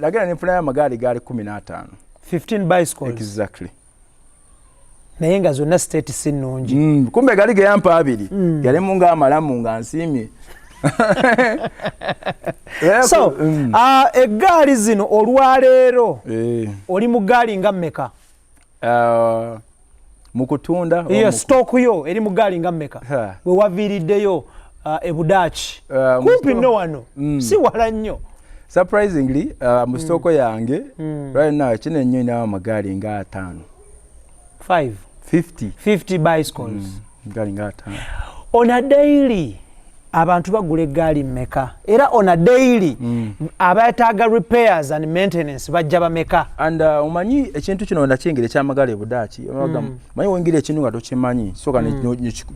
Nagenda nenfunayo amagaali gaali 15. 15 bicycles. Exactly. Naye nga zonna state si nnungi. Kumbe gali geyampa abiri yalimu nga amalamu nga nsiimye. So eggaali zino olwaleero oli mu gaali nga mmeka? Mu kutunda oba Iyo stock yo eri mu gaali nga mmeka? Ha. Bwe waviiriddeyo ebudaaki, Mu kumpi nno wano, si wala nnyo. Surprisingly, mu stock yange right now kino ennyo inawo amagaali nga 50. 5? 50. 50 bicycles. Gaali nga 50. On a daily abantu bagula eggaali mmeka? Era on a daily abeetaaga repairs and maintenance bajja bameka? And omanyi ekintu kino nakiyingira ekyamagaali ebudaaki, manyi wengira ekintu nga tokimanyi, soka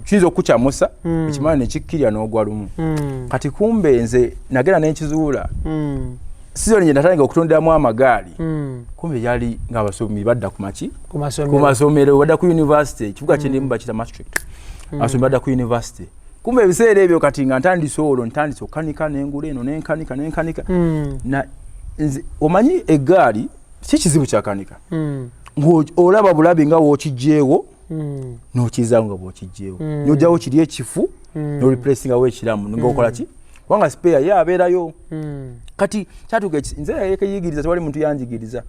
kiyinza okukukyamusa, ekimanyi nekikkirya n'ogwa lumu. Kati kumbe nze nagenda nenkizuula season gye natandika okutundiramu amagaali, kumbe yali ng'abasomi badda ku maki? Ku Ku masomero. masomero, badda ku university. Ekibuga kyendimu bakita Maastricht. Abasomi badda ku university. Kumbe ebiseera ebyo kati nga ntandise olwo, ntandise okukanika, nengula eno nenkanika nenkanika. Na nze omanyi eggaali si kizibu kyakanika, ng'olaba bulabi nga w'okigyewo n'okizaawo nga bw'okigyewo, n'ojjawo kiri ekifu n'oreplacingawo ekiramu ng'okola ki, kubanga spare ye abeerayo. Kati kyatuuka nze yekeyigiriza, tewali muntu yanjigiriza,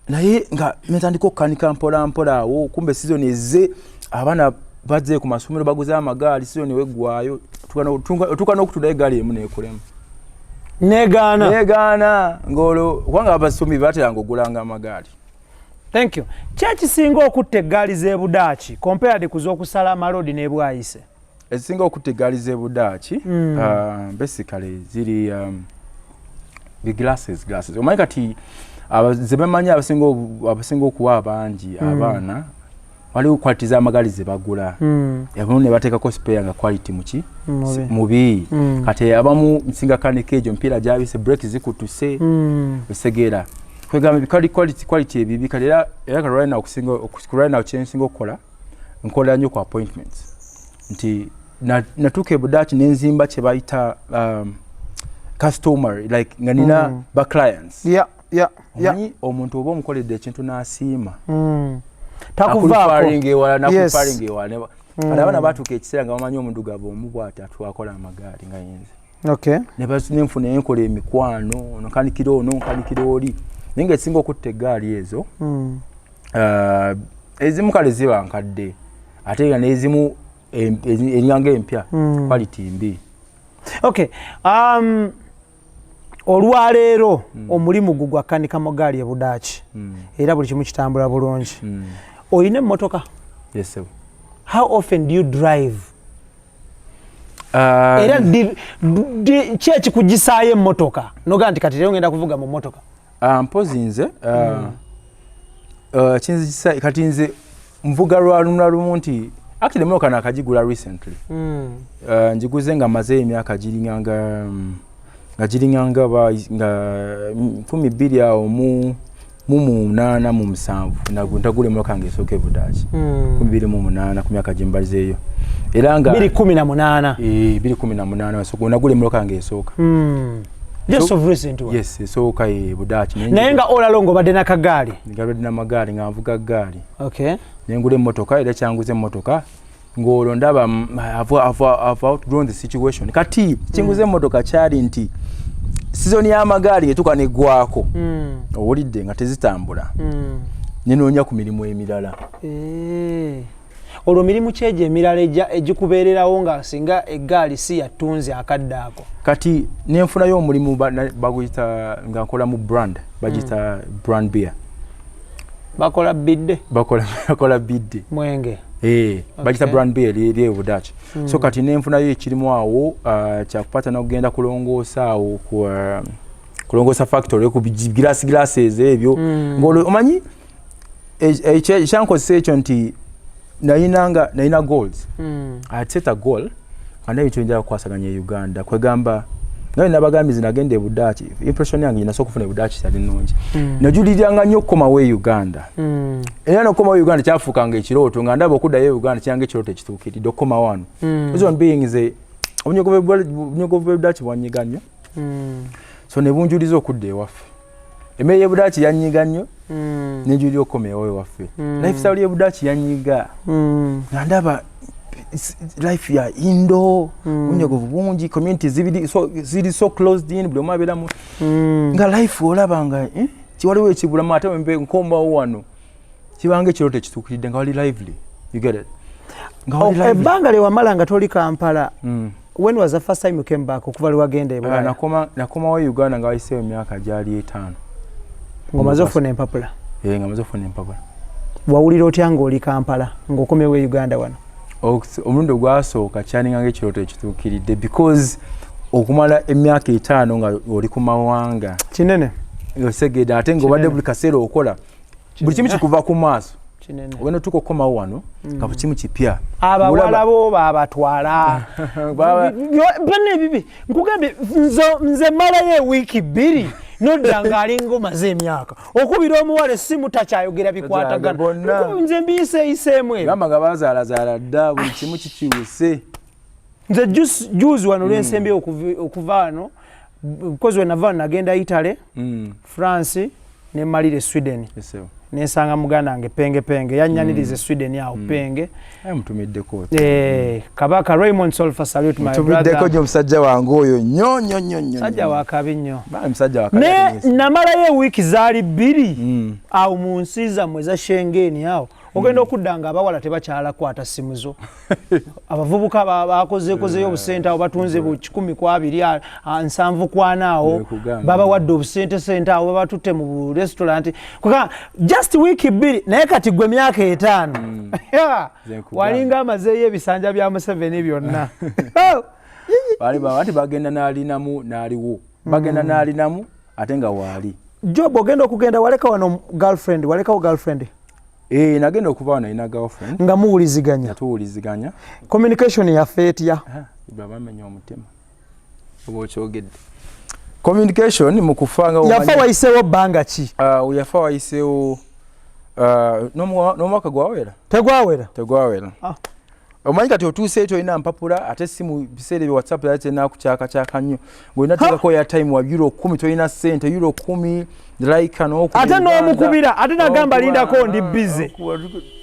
naye nga netandika okukanika mpola mpola awo. Kumbe season ezze, abaana bazze ku masomero baguze amagaali. Season weggwayo otuuka n'okutunda eggaali emu neekulemu. Negaana. Negaana, ng'olwo kubanga abasomi bateranga ogulanga amagaali. Thank you. Kyekisinga okutta eggaali z'ebudaaki compared ku z'okusala amalodi n'ebwayise? Ezisinga okutta eggaali z'ebudaaki, basically ziri the glasses. Omanyi kati ze bamanyi abasinga okuwa abangi abaana, waliwo quality z'amagaali ze bagula, abamu ne bateekako spare nga quality muki? Mubi. Mubi. Kati abamu nsinga kanika egyo emipiira gyabise, brake zikutuse, osegeera kwegamba bikali quality ebibi. Kati era kati right now okusinga right now kyensinga okukola, nkola nnyo ku appointments, nti natuuka ebudaaki nenzimba kye bayita customer, like nga nina ba clients. Omanyi omuntu oba omukoledde ekintu n'asiima, Takuvaako. Akureferringa ewala, nakureferringa ewala. Kati abaana batuuka ekiseera nga bamanyi omudugavu omu bw'ati atwakola amagaali nga yenze. Nenfuna enkola emikwano, ono nkanikira ono, nkanikira oli, naye nga ekisinga okutta eggaali ezo, ezimu kale ziba nkadde, ate nga n'ezimu Eringanga empya, quality mbi. Okay, olwaleero omulimu gwo gwakanika magaali e Budaaki, era buli kimu kitambula bulungi. Oyina emmotoka? Yes, sir. How often do you drive? Era ki ekikugisaayo emmotoka nogaa nti kati leero ngenda kuvuga mu mmotoka? Mpozi nze kinzigisa kati nze nvuga lwa lumu na lumu nti actually emmotoka nakagigula recently. Njiguze nga maze emyaka giringanga nga giringanga nga 20 awo mu munaana mu musanvu ntagula emmotoka nga esooka e Budaaki. 2008 ku myaka gyembazeeyo era nga 2018. 2018 wasooka nagula emmotoka nga esooka. Just of recent one. Yes, esooka e Budaaki. Naye nga all along obadde nakagaali? Nga namagaali, nga nvuga gaali. Okay. Nengula emmotoka, era kyanguza emmotoka ng'olwo ndaba I've outgrown the situation. Kati kinguza emmotoka kyali nti season y'amagaali etuuka neggwako, owulidde, nga tezitambula, nenoonya ku mirimu emirala. Eh. Olwo mirimu kyegyo emirala egikubeererawo nga singa eggaali si yatunze akadde ako? Kati nenfunayo omulimu baguyita nga nkola mu brand bagiyita Brand Beer. Bakola bidde? Bakola bidde. Mwenge? Eh, bagita Brand Beer eri e Budaaki. So kati nenfunayo ekirimu awo kyakupata nokugenda kulongoosa awo ku kulongoosa factory ku glass glasses ebyo. Ng'olwo omanyi ekyankozesa ekyo nti nayinanga nayina goals. I had set a goal nga naye ebintu njagala kukwasaganya e Uganda. Kwegamba nga nabagambye nze nagenda e Budaaki, impression yange nasooka okufuna e Budaaki kyali nnungi. Najuliranga nnyo okukomawo e Uganda. Era n'okukomawo e Uganda kyafuukanga ekirooto, nga ndaba okuddayo e Uganda kyanga ekirooto ekituukiridde okukomawo wano. Reason being nze obunyogovu bw'e Budaaki bwanyiga nnyo. So ne bunjuliza okudda ewaffe. Emmere y'e Budaaki yanyiga nnyo, nenjulira okukomawo ewaffe. Lifestyle y'e Budaaki yanyiga. Nga ndaba life ya indo, bunyogovu bungi, community zibiri so, ziri so closed in, buli omu abeera mu nga life olaba nga kiwaliwo ekibulamu. Ate mbe nkomawo wano kibanga ekirooto ekituukiridde, nga wali lively, you get it, nga wali lively. Ebbanga lye wamala nga toli Kampala, when was the first time you came back okuva lwe wagenda e Bulaaya? Nakomawo e Uganda nga wayiseewo emyaka gyali 5. Ng'omaze okufuna empapula? Eh, nga maze okufuna empapula. Wawulira otya ng'oli Kampala ng'okomyewo e Uganda wano? Omulundi ogwasooka kyaninga ngaekirooto ekituukiridde because okumala emyaka 5 nga oli ku mawanga Kinene. Osegedde, ate ngaobadde buli kaseera okola buli kimu kikuva ku maaso. Kinene. Ogenda otuuka okukomawo wano nga buli kimu kipya. Abawala bo babatwala bonna ebibi. Nkugambye nze mmalayo ewiiki 2 nodda ng'alinga omaze emyaka okubira omuwala essimu takyayogera bikwatagana. Bonna. Nze mbiyiseeyiseemu ebyo. Gamba nga bazaalazaala dda, buli kimu kikyuse. Nze juzi wano lwensembyeyo okuva wano, because we nava wano nagenda Italy, France, nemalira e Sweden. Yes, sir. Nensanga muganda wange Penge Penge yanyaniriza e Sweden awo Penge. Aye mutumiddeko. Eh, Kabaka Raymond Solfa, salute my mutumiddeko brother. Nnyo omusajja wange oyo, nnyo nnyo nnyo nnyo. Musajja wa kabi nnyo. Bali musajja wa kabi. Ne ate mwesi. Namalayo ewiiki zaali 2 awo mu nsi zammwe eza Schengen awo. Ogenda okudda nga abawala tebakyalakwata simu zo, abavubuka bakozeekozeeyo obusente awo, batunze bu 120 74 awo. Nekugamba. Babawadde obusente sente awo, babatutte mu bu restaurant. Kuka just wiiki 2, naye kati gwe myaka 5. Yeah. Nze nkugamba. Walinga amazeeyo ebisanja bya Museveni byonna. Bali anti bagenda n'alinamu n'aliwo, bagenda n'alinamu ate nga waali. Job, ogenda okugenda waleka wano girlfriend, walekawo girlfriend? Eh, nagenda okuva wano nalina girlfriend. Nga muwuliziganya? Nga tuwuliziganya. Communication yaffe etya? Ah, bamenya omutima oba okyogedde communication mu kufa nga Yafa wayiseewo bbanga ki? Ah, yafa wayiseewo n'omwaka gwawera. Tegwawera? Tegwawera. Ah. Omanyi kati otuuseeyo tolina mpapula, ate simu biseera ebyo WhatsApp yali tenakukyakakyaka nnyo, ng'olina teekako ya time wa euro 10, tolina ssente euro 10 like n'okuba Ate Uganda. N'omukubira ate nagamba N'okuba, lindako ndi busy.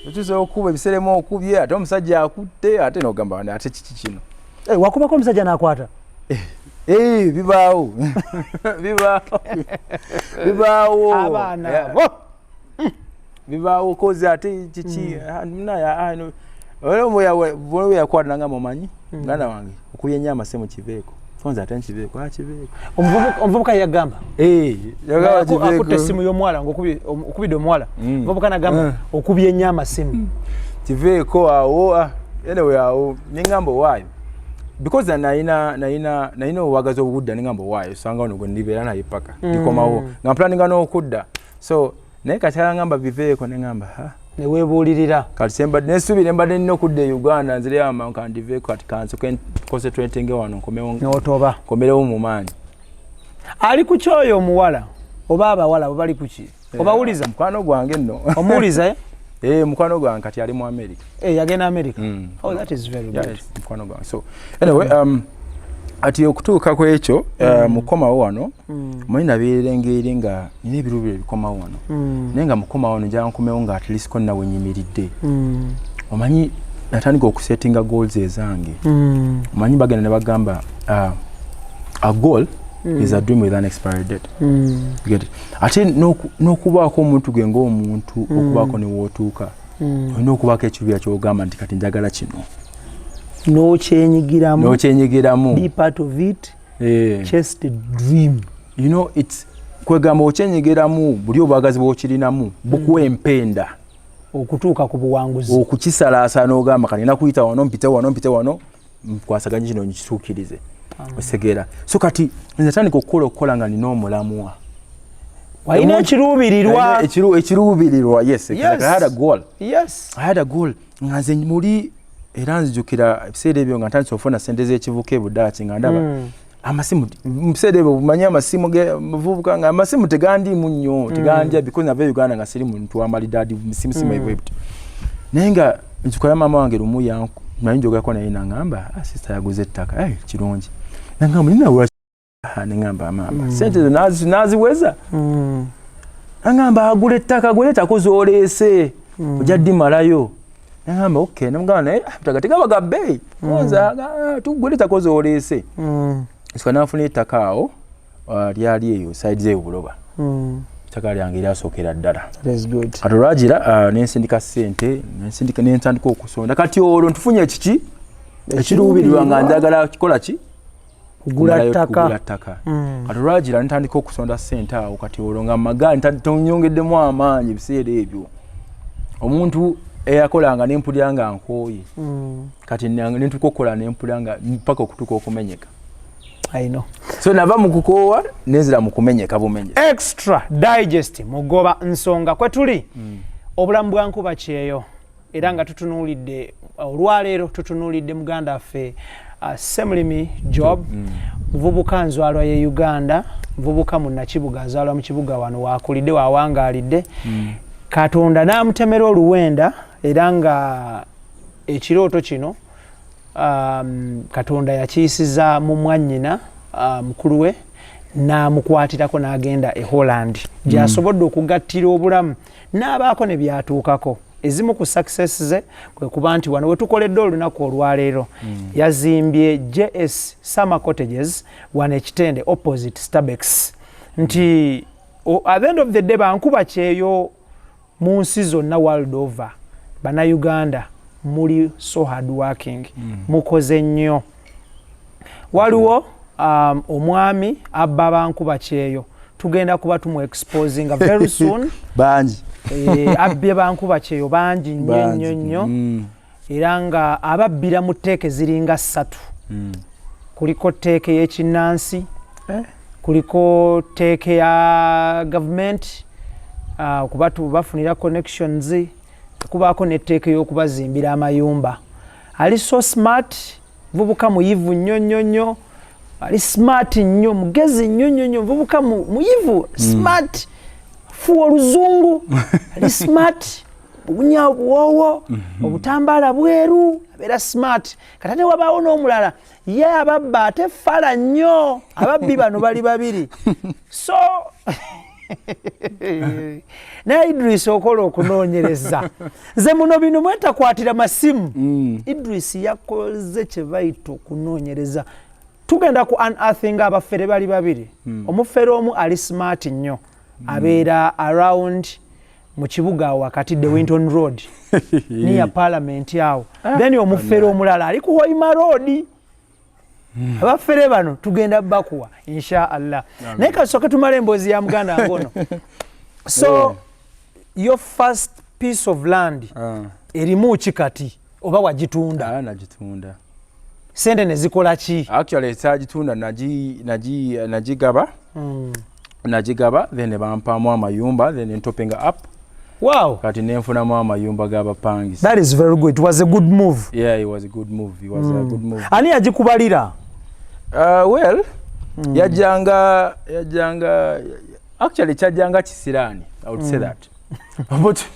Otuuse okuba ebiseera emu okubye ate omusajja akutte, ate n'ogamba "Wano, ate kiki kino?" Eh, wakubako omusajja n'akwata? Eh, bibaawo, bibaawo, bibaawo. Abaana Yeah. abo. Bibaawo kozi ate kiki. Ah, naye, ah, no. Olwo yakwata nangamba, omanyi muganda wange, okubye nnyo amasimu, kiveeko. Fonza ate nkiveeko, kiveeko. Omuvubuka yagamba? Eh, yagamba akutte kiveeko. Essimu y'omuwala, ngaokubidde omuwala, omuvubuka nagamba, "Okubye nnyo amasimu." Kiveeko awo. Anyway, awo neŋŋamba owaayo, because nalina obwagazi obugudda. Neŋŋamba owaayo, osanga ono gwe ndibeera naye paka ndikomawo, nga mplaninga n'okudda. So naye kati agamba biveeko, neŋŋamba, ha. Neweebuulirira. Kati sembadde nesuubira mbadde nina okudda e Uganda, nzireyo amangu, kandiveeko kati, kansoke concentratinge wano, nkomewo. N'otoba. Nkomerewo mu maanyi. Ali ku kyoyo omuwala oba abawala bo bali kuki? Obawuliza? Mukwano gwange nno. Omuwuliza, eh? Eh, mukwano gwange kati ali mu America. Eh, yagenda America. Oh, that is very good. Yes, mukwano gwange. So anyway, ati okutuuka ku ekyo, mukomawo wano, manyi nabeerera engeri nga nina ebiruubiro ebikomawo wano, naye nga mukomawo wano njala nkomewo nga at least ko nawe nyimiridde. Omanyi natandika okusettinga goals ezange. Omanyi bagenda ne bagamba, a goal is a dream with an expiry date. You get it? Ate n'okubaako omuntu gwe ng'omuntu, okubaako ne wootuuka, olina okubaako ekiruubira kyogamba nti kati njagala kino. N'okyenyigiramu. N'okyenyigiramu. Be part of it. Eh. Chase the dream. You know, it's kwegamba okyenyigiramu, buli obwagazi bwokirinamu bukuwa empenda okutuuka ku buwanguzi. Okukisalaasa n'ogamba kati nina kuyita wano, mpite wano, mpite wano, nkwasaganye kino nkituukirize. Osegeera? So kati nze tandika okukola nga nina omulamwa. Walina ekiruubirirwa. Ekiruubirirwa, yes, exactly. I had a goal. I had a goal nga nze muli, era nzijukira ebiseera ebyo nga ntandise okufuna sente z'ekivuka ebudaaki, nga ndaba amasimu. Mu biseera ebyo omanyi amasimu muvubuka nga amasimu tegandiimu nnyo, tegandya, because nava e Uganda nga siri muntu wamalidaadi simu simu ebyo bityo. Naye nga nzikula maama wange lumu nali njogerako naye, nangamba, "Ah, sister yaguze ettaka." Eh, kirungi. Nangamba nina lwaki? Neŋŋamba, maama, sente ezo naziweza. Nangamba agula ettaka, agula ettaka zoleese, ojja ddimalayo. Nangamba okay. Namugamba naye, ah, ettaka tegaba ga bbeeyi, onza tugula ettaka zoleese. Sika nafuna ettaka awo, lyali eyo side zeeyo Buloba. Ettaka lyange lyasookera ddala. That is good. Kati olwagira, nensindika ssente, nensindika, nentandika okusonda. Kati olwo ntufunye ekiki, ekiruubirirwa nga njagala kikola ki? Kugula Kumalayo ttaka. kugula ttaka. Kati olwagira ntandika okusonda ssente awo. Kati olwo nga magaali tonyongeddemu amaanyi. Ebiseera ebyo omuntu eyakolanga nempulira nga nkooye. Kati nentuuka okukola nempulira nga paka okutuuka okumenyeka. I know. So nava mu kukoowa nenzira mu kumenyeka bumenye. Extra Digest, mugoba nsonga kwe tuli. Obulamu bwa nkuba kyeyo, era nga tutunuulidde olwaleero, tutunuulidde muganda waffe, Semulimi Job. Muvubuka nzwalwa ye Uganda, muvubuka munnakibuga, azaalwa mu kibuga wano, wakulidde, wawangaalidde. Katonda n'amutemera oluwenda, era nga ekirooto kino, Katonda yakiyisiza mu mwannyina, mukulu we, n'amukwatirako n'agenda e Holland, gy'asobodde okugattira obulamu n'abaako ne byatuukako. Ezimu ku success ze kwe kuba nti wano we tukoledde olunaku olwaleero, yazimbye JS Summer Cottages wano ekitende opposite Stabex, nti at the end of the day, bankuba kyeyo mu nsi zonna, world over, Bannayuganda muli so hard working, mukoze nnyo. Waliwo omwami abba bankuba kyeyo, tugenda kuba tumu exposinga very soon. Bangi. Eh, abbye bankuba kyeyo bangi nnyo nnyo nnyo, era nga ababbira mu tteeke ziringa ssatu. Kuliko tteeke y'ekinnansi, kuliko tteeke ya gavumenti, okuba bafunira connections, kubaako netteeka ey'okubazimbira amayumba. Ali so smart, muvubuka muyivu nnyo nnyo nnyo, ali smart nnyo, mugezi nnyo nnyo nnyo, muvubuka muyivu, smart, fuwa oluzungu, ali smart, bunya obuwoowo, obutambaala bweru, abeera smart. Kati ate wabaawo n'omulala ye ababba ate fala nnyo. Ababbi bano bali babiri. So naye Idris okola okunoonyereza, nze muno bino mwetakwatira masimu. Idris yakoze kye bayita okunoonyereza. Tugenda ku unearthing abafere bali babiri. Omufere omu ali smart nnyo, abeera around Mu kibuga awo wakati, De Winton Road, near Parliament awo. Then omufere omulala ali ku Hoima Road. Abafere bano tugenda bakuwa, insha Allah, naye kasooke tumale emboozi ya muganda ngono. So your first piece of land erimu ki kati, oba wagitunda? Ah, nagitunda. Sente ne zikola ki? Actually sagitunda, nagigaba. Nagigaba, then ne bampaamu amayumba, then ntopinga up. Kati nenfunamu amayumba g'abapangisa. That is very good. It was a good move. Yeah, it was a good move. It was a good move. Ani yagikubalira? Well, yajjanga actually kyajjanga kisiraani, I would say that, but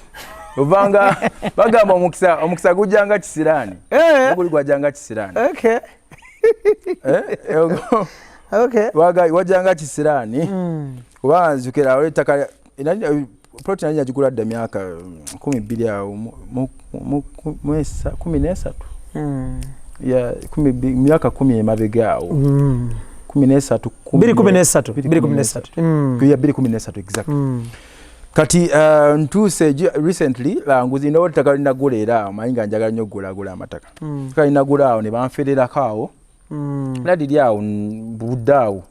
ovanga bagamba omukisa gujjanga kisiraani. Guli gwajjanga kisiraani. Eh, wajjanga kisiraani kubanga nzukira awo ettaka, plot nali nagigula dda myaka 12 awo, 13. Ya, 12, myaka 10 emabega awo. 13. 2013, 2013. Ya, 2013, exactly. Kati ntuuse recently, nguzi ndowooza ettaka linagula, era omanyi nga njagala nnyo okugulagula amataka. Ettaka linagula awo ne banfererako awo. Era liri awo, budde awo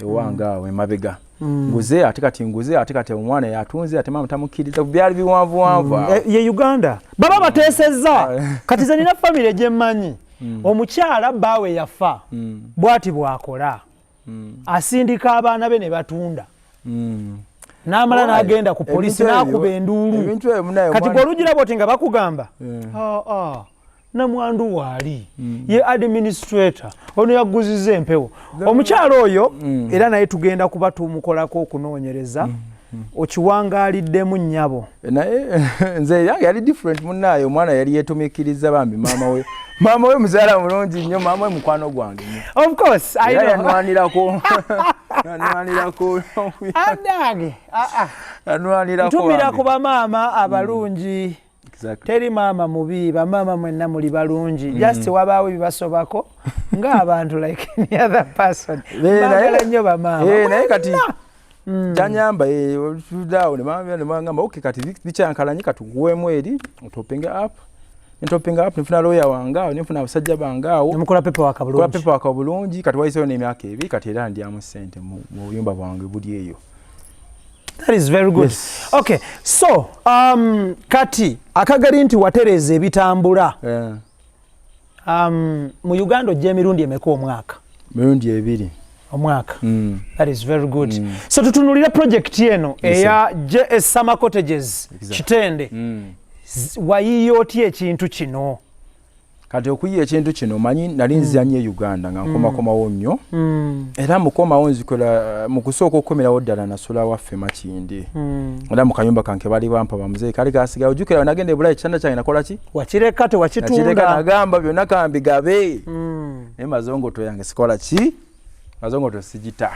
ewange awo emabega. Nguze ate kati, nguze ate kati omwana yatunze, ate maama tamukkiriza, byali biwanvuwanvu awo. Eh, ye Uganda baba bateesezza. Kati ze nina famire gyemmanyi, omukyala bbaawe yafa, bw'ati bw'akola, asindika abaana be ne batunda, n'amala Why? n'agenda ku polisi Ebintu ebyo- n'akuba enduulu. Ebintu ebyo munaye Kati omwana- gwe olugira bwoti nga bakugamba, "Ah, ah, namwandu waali ye administrator ono yaguziza empewo." Omukyalo oyo era naye tugenda kuba tumukolako okunoonyereza. Okiwangaaliddemu, nnyabo. Naye nze yange yali different, munaaye. Omwana yali yeetumiikiriza bambi maama we. Maama we muzaala mulungi nnyo, maama we mukwano gwange nnyo. Of course I Era know. yanwanirako. Adange, ah, ah. Yanwanirako. Ntumira Bambi. ku bamaama abalungi. Teri maama mubi, bamaama mwenna muli balungi, just wabaawo ebibasobako ng'abantu like any other person. Baagala nnyo bamaama. Naye kati kyanyamba, tudaawo ne bangamba, "Okay, kati bikyankalanye, katukuweemu eri otopinge up." Ntopinga up, nfuna lawyer wange awo, nenfuna abasajja bange awo. Nemukola paperwork kola bulungi. Paperwork bulungi. Kati wayiseeyo n'emyaka 2, kati era ndyamu ssente mu buyumba bwange buli eyo. That is very good. Yes. Okay, so kati akagali nti watereeza ebitambula. Mu Uganda ojja emirundi emeka omwaka? Mirundi ebiri. Omwaka. That is very good. So tutunulire project eno Yes, eya JS Summer Cottages. Kitende. Wayiiya otya ekintu kino? Kati okuyiya ekintu kino, manyi nali nzira nnyo e Uganda nga nkomakomawo nnyo. Era mukomawo nzikola mu kusooka okukomerawo ddala, nasula waffe Makindi, era mu kayumba kange bali bampa bamuzeeyi kali kasigayo. Ojjukira nagenda e Bulayi, ekitanda kyange nakola ki? Wakireka. Nakireka. Tewakitunda. Nagamba byonna kambigabe, naye mazongoto yange sikola ki, mazongoto sigita.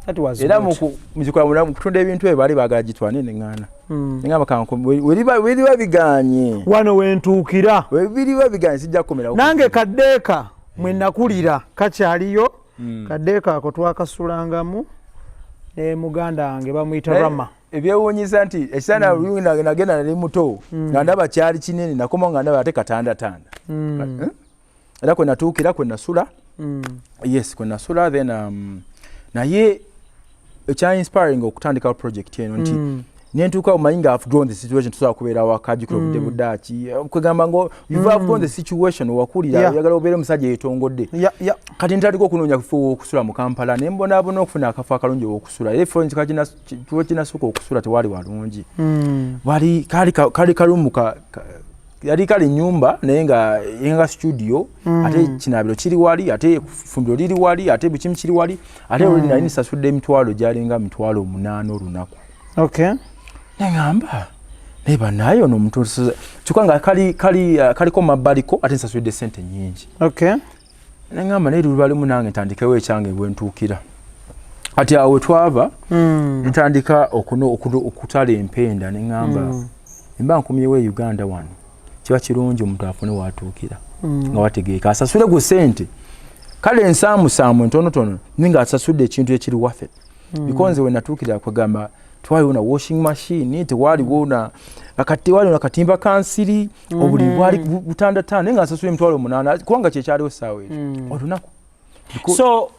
That was Era good. mukikola mu kutunda ebintu ebyo baali baagala gitwala, naye neŋŋaana. Neŋŋamba weriba biganye, Wano wentuukira. Webiriba biganye, sijja kukomerawo. Nange kaddeeka mwe nakulira kakyaliyo. Kaddeeka ako twakasulangamu ne muganda wange bamuyita Naye Rama. Ebyewuunyisa nti ekitanda nagenda nali muto nga ndaba kyali kinene, nakomawo nga ndaba ate katandatanda. Eh? Era kwe natuukira, kwe nasula. Yes, kwe nasula. Then naye ekya inspiring okutandikawo project eno nti nentuuka, omanyi nga I've grown the situation, tusobola kubeera waka, jjukira obudde buddaaki, kwegamba nga you've outgrown the situation wakulira, oyagala obeere omusajja yeetongodde. Kati ntandika okunoonya kifo w'okusula mu Kampala, ne mbonaabona okufuna akafo akalungi ow'okusula. Era efo kifo kinasooka okusula tewaali walungi. Wali kali kalumu yali kali nyumba, naye nga nga studio, ate kinaabiro kiri wali, ate fumbiro liri wali, ate buli kimu kiri wali. Ate olwo nali nsasudde emitwalo gyalinga 80,000 olunaku. Neŋŋamba, naye bannaye, ono omuntu kyokka nga kaliko mabbaliko, ate nsasudde sente nnyingi. Neŋŋamba, naye lubalimu nange ntandikewo ekyange bwe ntuukira. Kati awo twava, ntandika okutala empenda. Neŋŋamba, emba nkomyewo e Uganda wano, kiba kirungi omuntu afune watuukira nga wategeeka, asasule ku sente kale ensaamusaamu entonotono, naye nga asasudde ekintu ekiri worth it. Because we natuukira kwegamba Tewaliwo na washing machine, tewaliwo na tewaliwo na katimba kansiri. Obuliri bwali butandatanda, naye nga nsasula 80,000, kubanga kyekyaliwo essaawa ekyo olunaku. So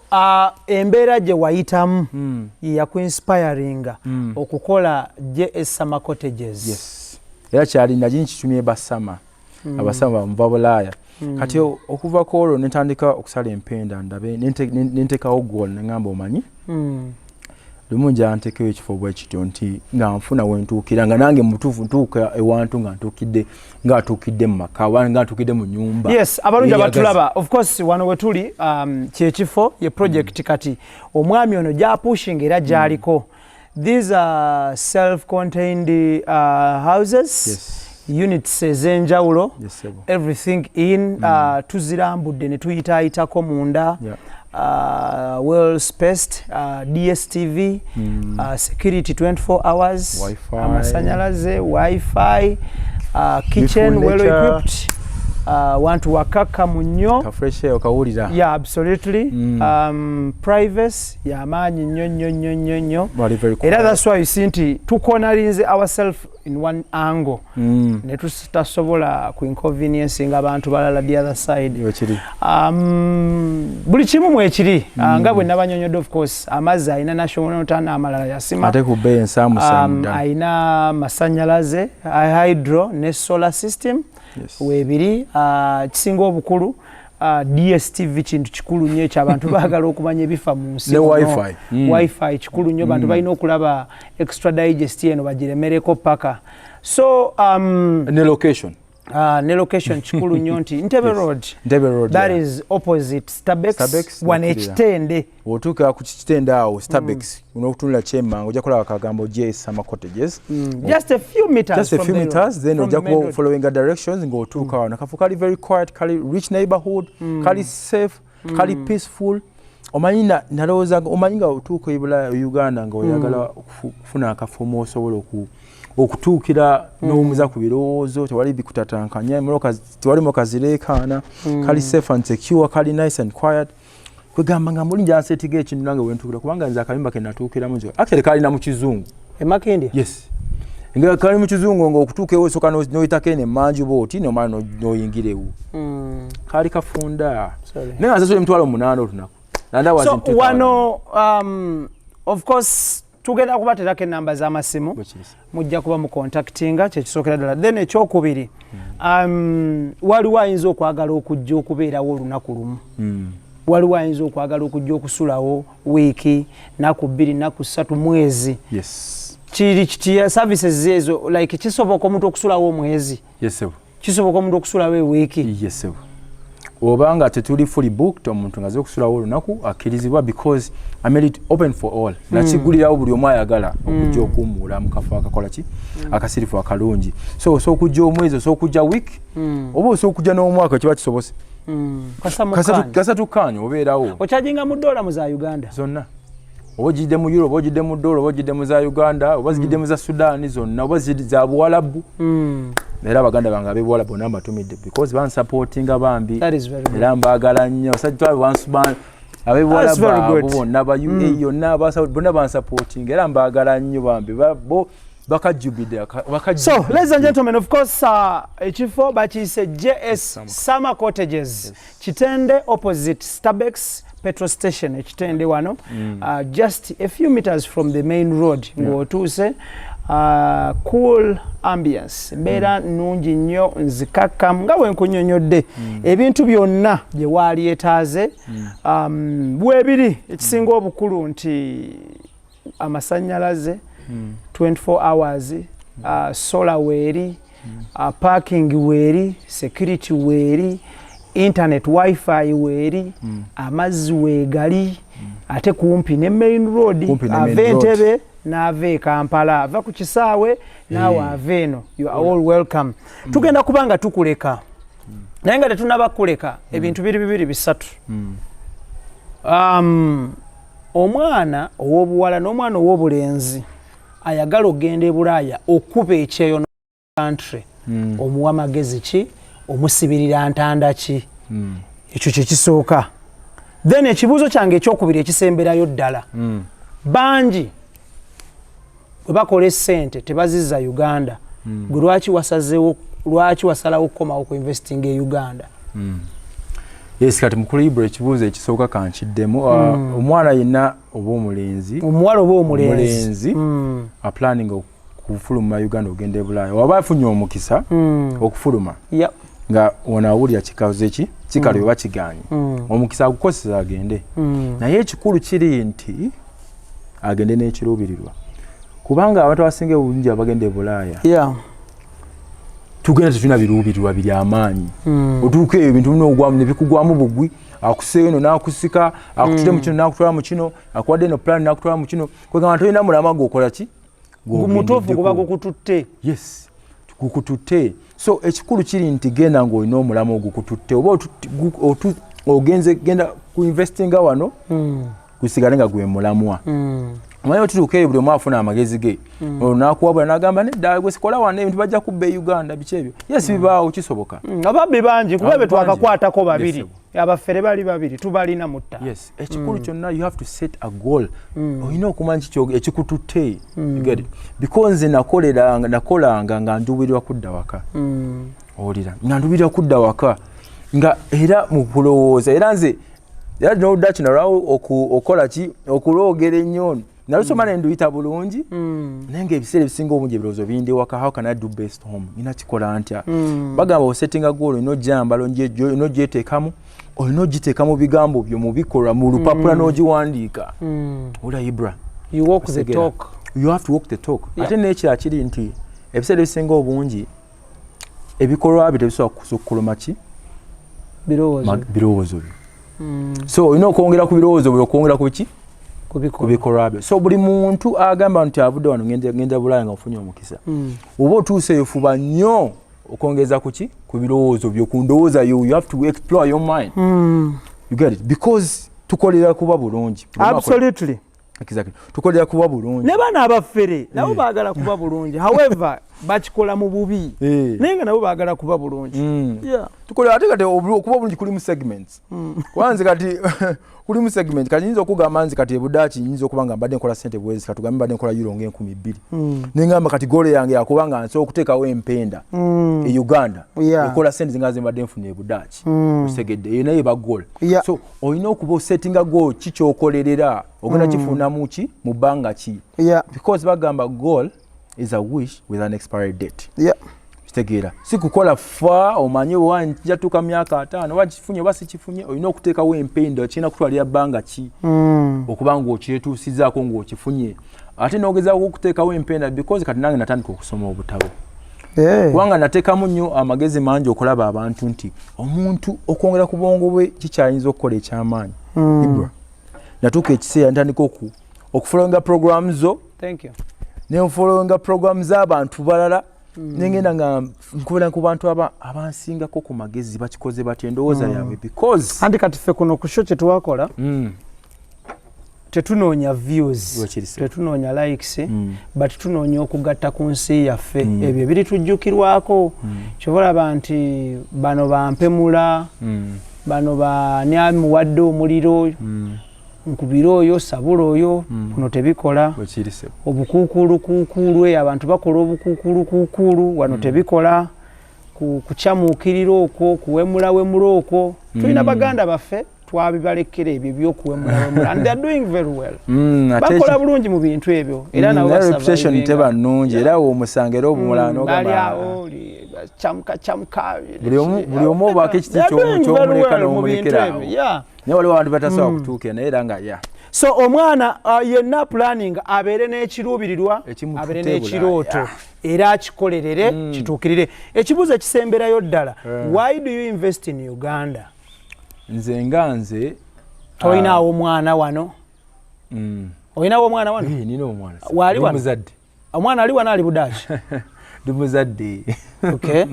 embeera gye wayitamu yakuinspiringa okukola JS Summer Cottages? Yes, era kyali nagi nkitumye basama, abasama bamuva Bulaaya. Kati okuva ku olwo nentandika okusala empenda, ndabe nentekawo goal, neŋŋamba, omanyi, lumu nja ntekewo ekifo bwe kityo nti nga nfuna wentuukira, nga nange mutuufu ntuuka ewantu nga ntuukidde, nga atuukidde mu maka oba nga ntuukidde mu nyumba. Yes, abalungi Yeeyagaza. abatulaba, of course wano wetuli, kyekifo ye project. Kati omwami ono gyapushinga era gyaliko, these are self contained houses, units ez'enjawulo, Yes, sebo. everything in. Tuzirambudde ne tuyitaayitako munda. Well spaced, DStv, security 24 hours, Wi-Fi. Amasanyalaze, wifi, kitchen Beautiful well nature. equipped, wantu wakakkamu nnyo. Ka fresh air okawulira. Yeah, absolutely. Privacy yamaanyi nnyo nnyo nnyo nnyo nnyo. Bali very Era quiet. that's why you see nti tukonalinze ourself in one angle ne tutasobola ku inconvenience nga abantu balala the other side. Iwe kiri. Buli kimu mwekiri, nga bwe nabanyonyodde. Of course amazzi alina national tana, amalala yasima. Ate ku bbeeyi ensaamusaamu ddala. Alina masanyalaze, hydro ne solar system weebiri. Kisinga obukulu, DStv kintu kikulu nnyo ekyo, abantu baagala okumanya ebifa mu nsi Ne muno. Wi-Fi. Wifi kikulu nnyo, bantu balina okulaba Extra Digest eno bagiremereko paka. So Ne location. Ne location kikulu nnyo nti Ntebe Road. Ntebe Road, that is opposite Stabex, Stabex, wano nokkirira. Ekitende. Otuuka ku Kitende awo, Stabex, n'okutunula kyemmanga ojja kulaba akagambo J Summer Cottages. Just a few meters Just a from few the meters road, then from ojja the main kuba road. following the directions ng'otuuka wano. Kafo kali very quiet, kali rich neighborhood, kali safe, kali peaceful. Omanyi nalowooza omanyi nga otuuka e Bulaaya, Uganda, nga oyagala okufuna akafo mw'osobola okutuukira n'owumuza ku birowoozo, tewali bikutatankanya, tewali motoka zireekaana, kali safe and secure, kali nice and quiet. Kwegamba nga muli njanseetiga ekintu nange wentuukira, kubanga nze akayumba ke natuukiramu nze actually kalina mu kizungu. Emakindye. Yes, nga kali mu kizungu, nga okutuuka ewo osooka n'oyitako eno emmanju bw'oti, nomala n'oyingira ewo. Kaali kafunda. Sorry. Naye nga nsasula 80,000 olunaku. And that was So in 2000. wano, of course tugenda kubaterako enamba z'amasimu. Bwe kiri. Mujja kuba mu contactinga, kyekisookera ddala. Then ekyokubiri, waliwo ayinza okwagala okujja okubeerawo olunaku lumu, waliwo ayinza okwagala okujja okusulawo wiiki, naku 2, naku 3, mwezi. Kiri kitya services ezo? Like kisoboka omuntu okusulawo omwezi? Yes, sir. Kisoboka omuntu okusulawo ewiiki? Yes, sir. Oba nga tetuli fully booked, omuntu nga aze okusulawo olunaku akkirizibwa, because I made it open for all. Nakigulirawo buli omu ayagala okujja okuwummula mu kafo akakola ki, akasirifu, akalungi. So osobola okujja omwezi, osobola okujja week, oba osobola okujja n'omwaka, kiba kisobose. Kasamukaani. Kasatu kaanyu obeerawo. Okyajinga mu dola, mu za Uganda? Zonna, oba ogidde mu euro, oba ogidde mu dola, oba ogidde mu za Uganda, oba zigidde mu za Sudaani zonna, oba ziri za Buwalabu. Era abaganda bange ab'ebuwalabu bonna mbatumidde, because bansupportinga bambi. That is very good. Era mbaagala nnyo abasajja twabe ab'ebuwalabu That's very abo good. bonna, ba UAE yonna, aba Saudi, bonna bansupportinga era mbaagala nnyo bambi. Bo bakajjubidde. So ladies and gentlemen, of course ekifo bakiyise JS Summer Cottages, Kitende, opposite Stabex petrol station, Ekitende wano, just a few meters from the main road ng'otuuse. Cool ambience, mbeera nnungi nnyo, nzikakkamu nga bwe nkunyonyodde. Ebintu byonna bye walyetaaze bwebiri. Ekisinga obukulu nti amasannyalaze 24 hours, solar weeri, parking weeri, security weeri, internet wifi weeri, amazzi weegali, ate kumpi ne main road. Kumpi ne main Ava road. Entebe n'ava e Kampala, ava ku kisaawe naawe ava eno, you are all welcome. Tugenda kuba nga tukuleka, naye nga tetunaba kuleka, ebintu biri bibiri bisatu. Omwana ow'obuwala n'omwana ow'obulenzi ayagala okugenda e Bulaaya okuba ekyeyo country, omuwa magezi ki? Omusibirira ntanda ki? Ekyo kyekisooka. Then ekibuuzo kyange ekyokubiri ekisemberayo ddala, bangi Bwe bakola essente tebazizza Uganda. Gwe lwaki wasazeewo, lwaki wasalawo okukomawo ku investing e Uganda? Yes, kati mukulu Ibra, ekibuuzo ekisooka kankiddemu. Omwana yenna oba omulenzi, omuwala oba omulenzi, omulenzi aplanning okufuluma Uganda ogenda e Bulaaya, waba afunye omukisa okufuluma, nga ono awulira kikaze ki kikale oba kiganye, omukisa agukozesa agende. Naye ekikulu kiri nti agende n'ekiruubirirwa, kubanga abantu abasinga obungi abagenda e Bulaaya, tugenda tetulina biruubirirwa biri amaanyi. Otuuka eyo ebintu binogwamu nebikugwamu bugwi, akuseeyo eno n'akusika, akutute mu kino n'akutwala mu kino, akuwadde eno plan n'akutwala mu kino, kwegamba tolina mulamwa gwokola ki. Mutuufu, guba gukututte. Yes, gukututte. So ekikulu kiri nti genda ng'olina omulamwa ogukututte, oba ogenze genda ku investinga wano, gusigale nga gwe mulamwa. Omanyi otutuuka eyo buli omu afuna amagezi ge. Olwo n'akuwabula n'agamba, nedda gwe sikola wano, ebintu bajja kubba e Uganda, biki ebyo. Yes, bibaawo, kisoboka. Ababbi bangi, kuba be Bangi. twakakwatako babiri. Yes, abafere bali babiri, tubalina mutta. Yes, ekikulu kyonna, you have to set a goal. Olina okumanya kiki ekikututte. You get it? Because nze nakolanga nga nduubirira kudda waka. Owulira nga nduubirira kudda waka, nga era mu kulowooza, era nze era noludda kino lwawo okola ki, okulwogera ennyo, nalusoma ne nduyita bulungi, naye nga ebiseera ebisinga obungi ebirowoozo bindi waka. How can I do best home? Nina kikola ntya? Bagamba osettinga goal, olina ojambala, olina ogyeteekamu, olina ogiteeka mu bigambo byo, mu bikolwa, mu lupapula, n'ogiwandiika. Olya Ibra? You walk the Otegeera? talk. You have to walk the talk. Ate n'ekirala kiri nti ebiseera ebisinga obungi ebikolwa byo tebisobola kusukkuluma ki? Birowoozo. Birowoozo byo. So olina okwongera ku birowoozo byo, okwongera ku ki? Ku bikolwa. Ku bikolwa byo. So buli muntu agamba nti avudde wano ngenda Bulaaya nga ofunye omukisa, oba otuuseeyo, fuba nnyo okwongeza ku ki? Ku birowoozo byo, ku ndowooza yo. You have to explore your mind. You get it? Because tukolera kuba bulungi. Absolutely. Exactly, tukolera kuba bulungi. Ne bano abafere nabo baagala kuba bulungi, however bakikola mu bubi, naye nga nabo baagala kuba bulungi. Tukolera ate kati okuba obulungi kulimu segments. Kuba nze kati kulimu segment, kati nyinza okugamba nze kati ebudaaki nyinza okuba nga mbadde nkola sente bwezi, katugambe mbadde nkola euro nga 2000, nengamba kati goal yange yakuba nga nsobola okuteekawo empenda e Uganda ekola sente zinga ze mbadde nfuna ebudaaki. Otegedde? Eyo naye eba goal. So olina okuba osettinga goal ki kyokolerera, ogenda kifunamu ki, mu bbanga ki? Because bagamba goal is a wish with an expiry date. Kitegeera si kukola fa omanye oba njatuuka myaka 50 oba kifunye oba sikifunye. Olina okuteekawo empenda, kirina kutwalira bbanga ki okuba ng'okyetuusizaako ng'okifunye, ate n'ogezaako okuteekawo empenda. Because kati nange natandika okusoma obutabo, kubanga nateekamu nnyo amagezi mangi okulaba abantu nti omuntu okwongera ku bwongo bwe kikyayinza okukola ekyamaanyi. Ibra, natuuka ekiseera ntandika okufollowinga program zo, Thank you. Nenfollowinga program z'abantu balala, nengenda nga nkubira ku bantu abansingako ku magezi, bakikoze batya, endowooza yaabwe, because Anti kati ffe kuno ku show kye twakola, tetunoonya views, Lwekiri se. tetunoonya likes, but tunoonya okugatta ku nsi yaffe. Ebyo biritujjukirwako. Kyova olaba nti bano bampemula, bano bani amuwadde omuliro, nkubire oyo, sabula oyo, kuno tebikola. Lwekiri se. Obukuukulukuukulu eyo abantu bakola obukuukulukuukulu wano, tebikola. Kukyamuukirira okwo, kuwemulawemula okwo, tulina baganda baffe twabibalekera ebyo ebyokuwemulawemula, and they are doing very well. Ate bakola bulungi mu bintu ebyo era nabo naye reputation basurvivinga. teba nnungi, era omusanga era obumulala bali n'ogamba awo kyamuka kyamuka. Buli omu obaako ekiti They are doing very ky'omuleka well mu bintu n'omulekera ebyo, awo. Naye waliwo abantu batasobola kutuukira, naye era nga ya So omwana yenna planning abeere n'ekiruubirirwa, Ekimututte abeere Bulaaya. n'ekirooto, era akikolerere kituukirire. Ekibuuzo ekisemberayo ddala, why do you invest in Uganda? Nze nga nze Tolinaawo omwana wano? Olinawo omwana wano? Eh, nina omwana. Waali Ndi wano? muzadde. Omwana ali wano, ali Budaaki? Ndi muzadde. Okay.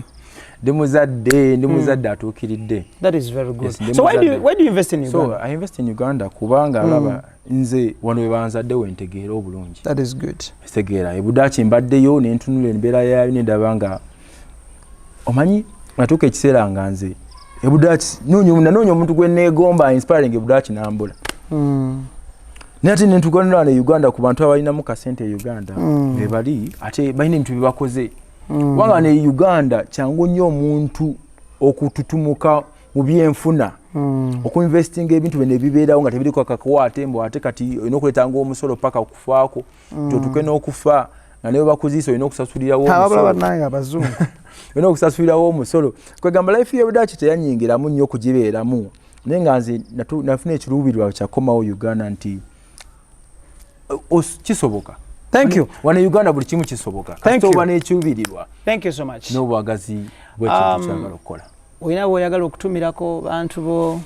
Ndi muzadde, ndi muzadde atuukiridde. That is very good. Yes, ndi So muzadde. why do you invest in So Uganda? I invest in Uganda kubanga alaba nze wano we banzadde wentegeera obulungi. That is good. Kitegeera, ebudaaki mbaddeyo nentunula embeera yaayo nendaba nga omanyi natuuka ekiseera nga nze ebudaaki nanoonya omuntu gwe neegomba inspiring ebudaaki nambula. Naye ate nentuganula ne Uganda ku bantu abalinamu kasente e Uganda bebali, ate balina ebintu byebakoze. Kubanga ne Uganda kyangu nnyo omuntu okututumuka mu byenfuna, okuinvestinga ebintu bino ebibeerawo nga tebiriko akakwate, mbu ate kati olina okuleetanga omusolo paka kufaako, nti otuuke n'okufa nga ne bwebakuziisa olina okusasulirawo ababula omusolo. Bannange abazungu. Olina okusasulirawo omusolo. Kwegamba life y'Obudaaki teyanyingiramu nnyo okugibeeramu, naye nga nze nafuna ekiruubirirwa kyakomawo Uganda nti kisoboka. Thank you. Wano e Uganda buli kimu kisoboka Thank kasita you. oba n'ekiruubirirwa Thank you so much. n'obwagazi bw'ekintu kyagala okukola. Olina bweoyagala okutumirako bantu bo?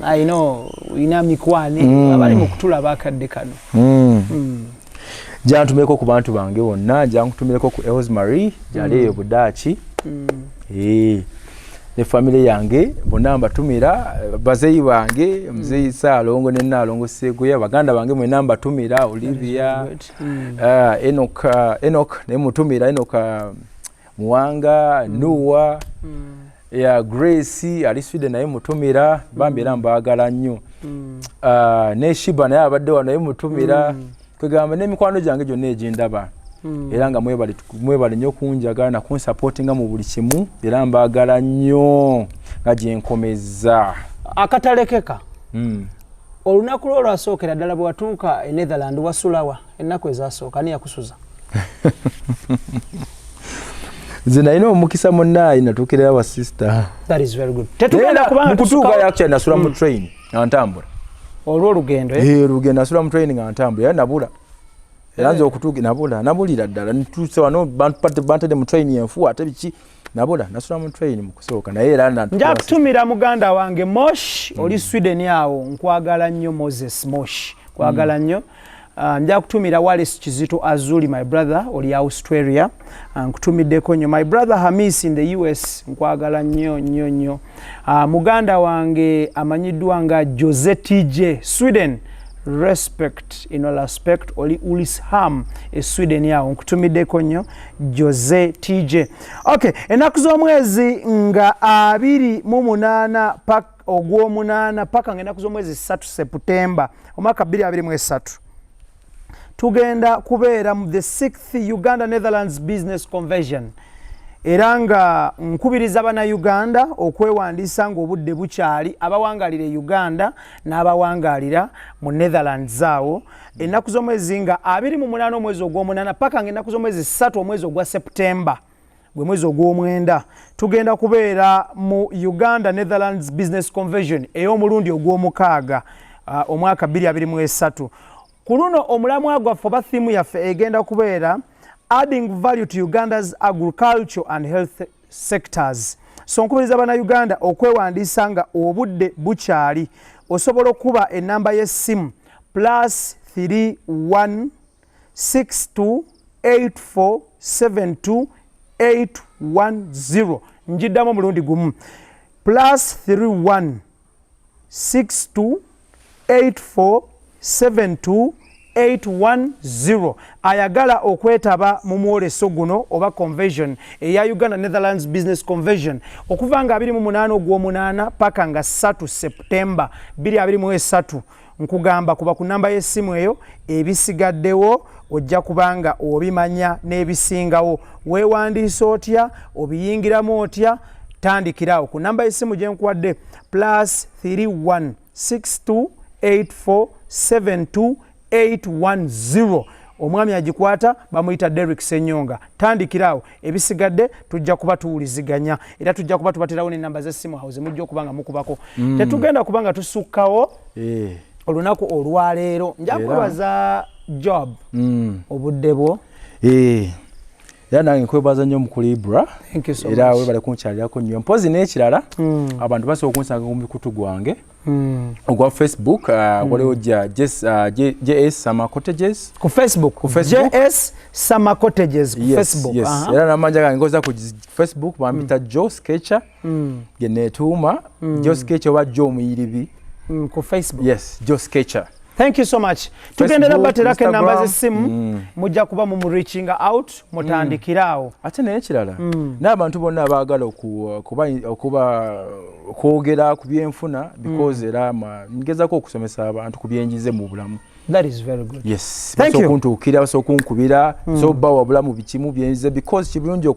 I know olina mikwano abali mu kutulaba akadde kano. Jantumireko ku bantu bange bonna, jankutumireko ku Elsmarie gyali eyo Budaaki. Eh, ne famire yange bonna mbatumira, bazeeyi bange, muzeeyi Saalongo ne Naalongo Seeguya, baganda bange mwena mbatumira, Olivia, Enoch, Enoch naye mutumira, Enoch Muwanga, Nuwa ya Grace ali Sweden naye mutumira, bambi era mbaagala nnyo. Ne Shiba naye abadde wano naye mutumira. Kwegamba n'emikwano gyange gyonna egindaba, era nga mwebale, mwebale nnyo kunjagala nakunsupportinga mu buli kimu, era mbaagala nnyo nga gyenkomeza. Akatalekeka. Olunaku lwo olwasookera ddala bwe watuuka e Netherland, wasulawa ennaku ezasooka? Ani yakusuza? Nze nalina omukisa munnaayi, natuukirira wa sister. That is very good. Tetugenda kubanga Mukutuuka tusukawo actually nasula mu train nga ntambula. Olw'olugendo, eh? Eh, olugendo, nasula mu train nga ntambula era nabula, era nze okutuuka nabula, nabulira ddala. Ntuuse wano bantadde mu train enfu, ate biki, nabula, nasula mu train mu kusooka, naye era Nja kutumira muganda wange Mosh, oli Sweden awo, nkwagala nnyo. Moses Mosh, nkwagala nnyo. Nja kutumira Wallace Kizito Azuli, my brother, oli Australia. Nkutumiddeko nnyo. My brother Hamis in the US, nkwagala nnyo nnyo nnyo. Muganda wange amanyiddwa nga Jose TJ, Sweden, respect in all aspect, oli Ulisham e Sweden awo, nkutumiddeko nnyo Jose TJ. Okay, ennaku z'omwezi nga 28 ogw'omunaana paka nga ennaku z'omwezi 3 Seputemba omwaka 2023, tugenda kubeera mu the 6th Uganda Netherlands Business Convention, era nga nkubiriza Bannayuganda okwewandiisa ng'obudde bukyali, abawangalira e Uganda n'abawangalira mu Netherlands awo. Ennaku z'omwezi nga 28 omwezi ogw'omunaana paka nga ennaku z'omwezi 3 omwezi ogwa Septemba, gwe mwezi ogw'omwenda, tugenda kubeera mu Uganda Netherlands Business Convention ey'omulundi ogw'omukaaga, omwaka 2023. Ku luno omulamwa gwaffe oba theme yaffe egenda kubeera "Adding value to Uganda's agriculture and health sectors". So nkubiriza Bannayuganda okwewandiisa nga obudde bukyali. Osobola okuba enamba y'essimu +31 62 84 72 810. Njiddamu omulundi gumu: +31 62 84 72 810. Ayagala okwetaba mu mwoleso guno oba convention eya Uganda Netherlands Business Convention, okuva nga 28 ogw'omunaana paka nga 3 Septemba 2023, nkugamba kuba ku namba y'essimu eyo. Ebisigaddewo ojja kubanga obimanya n'ebisingawo, weewandiisa otya, obiyingiramu otya, tandikirawo ku namba y'essimu gye nkuwadde, +31 62 84 72 810. Omwami agikwata bamuyita Derrick Senyonga. Tandikiraawo, ebisigadde tujja kuba tuwuliziganya, era tujja kuba tubaterawo n'enamba z'essimu awo zemujja okuba nga mukubako. Tetugenda kuba nga tusukkawo olunaku olwaleero. Nja kwebaza Job obudde bwo. Eh. Era nange nkwebaza nnyo mukulu Ibra. Thank you so Era much. webale kunkyalirako nnyo. Mpozi n'ekirala, abantu basobola okunsanga ku mikutu gwange ogwa Facebook, waliwo JS Summer Cottages. Ku Facebook? Ku Facebook. JS Summer Cottages ku Yes, Facebook. yes. Era n'amanja gange ngoza ku Facebook bampita Joe Sketcher, gye neetuuma Joe Sketcher oba Joe Muyiribi. Ku Facebook? Yes, Joe Sketcher. Thank you so much. Tugendera baterako enamba Instagram. z'essimu, mujja kuba mumureachinga out, mutandikiraawo. Ate naye ekirala, n'abantu bonna abaagala okuba okwogera ku byenfuna, because era ngezaako okusomesa abantu ku byenjize mu bulamu. That is very good. Yes. Thank Basobola you. okuntuukira, basobola okunkubira, so bawa bulamu bikimu byenze, because kibulungi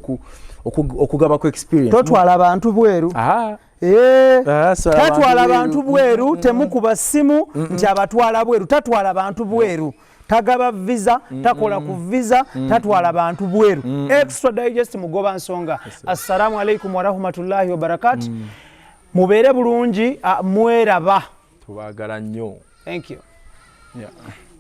okugaba ku experience. Totwala bantu bweru. Aha. Eh, Ah, so tatwala abantu bantu bweru. Temukuba simu nti abatwala bweru. Tatwala bantu bweru, tagaba visa, takola ku visa, tatwala bantu bweru. Extra Digest, mugoba nsonga. Assalamu alaikum warahmatullahi wabarakatu. Mubeere bulungi, ah, mweraba. Tubaagala nnyo. Thank you. Yeah.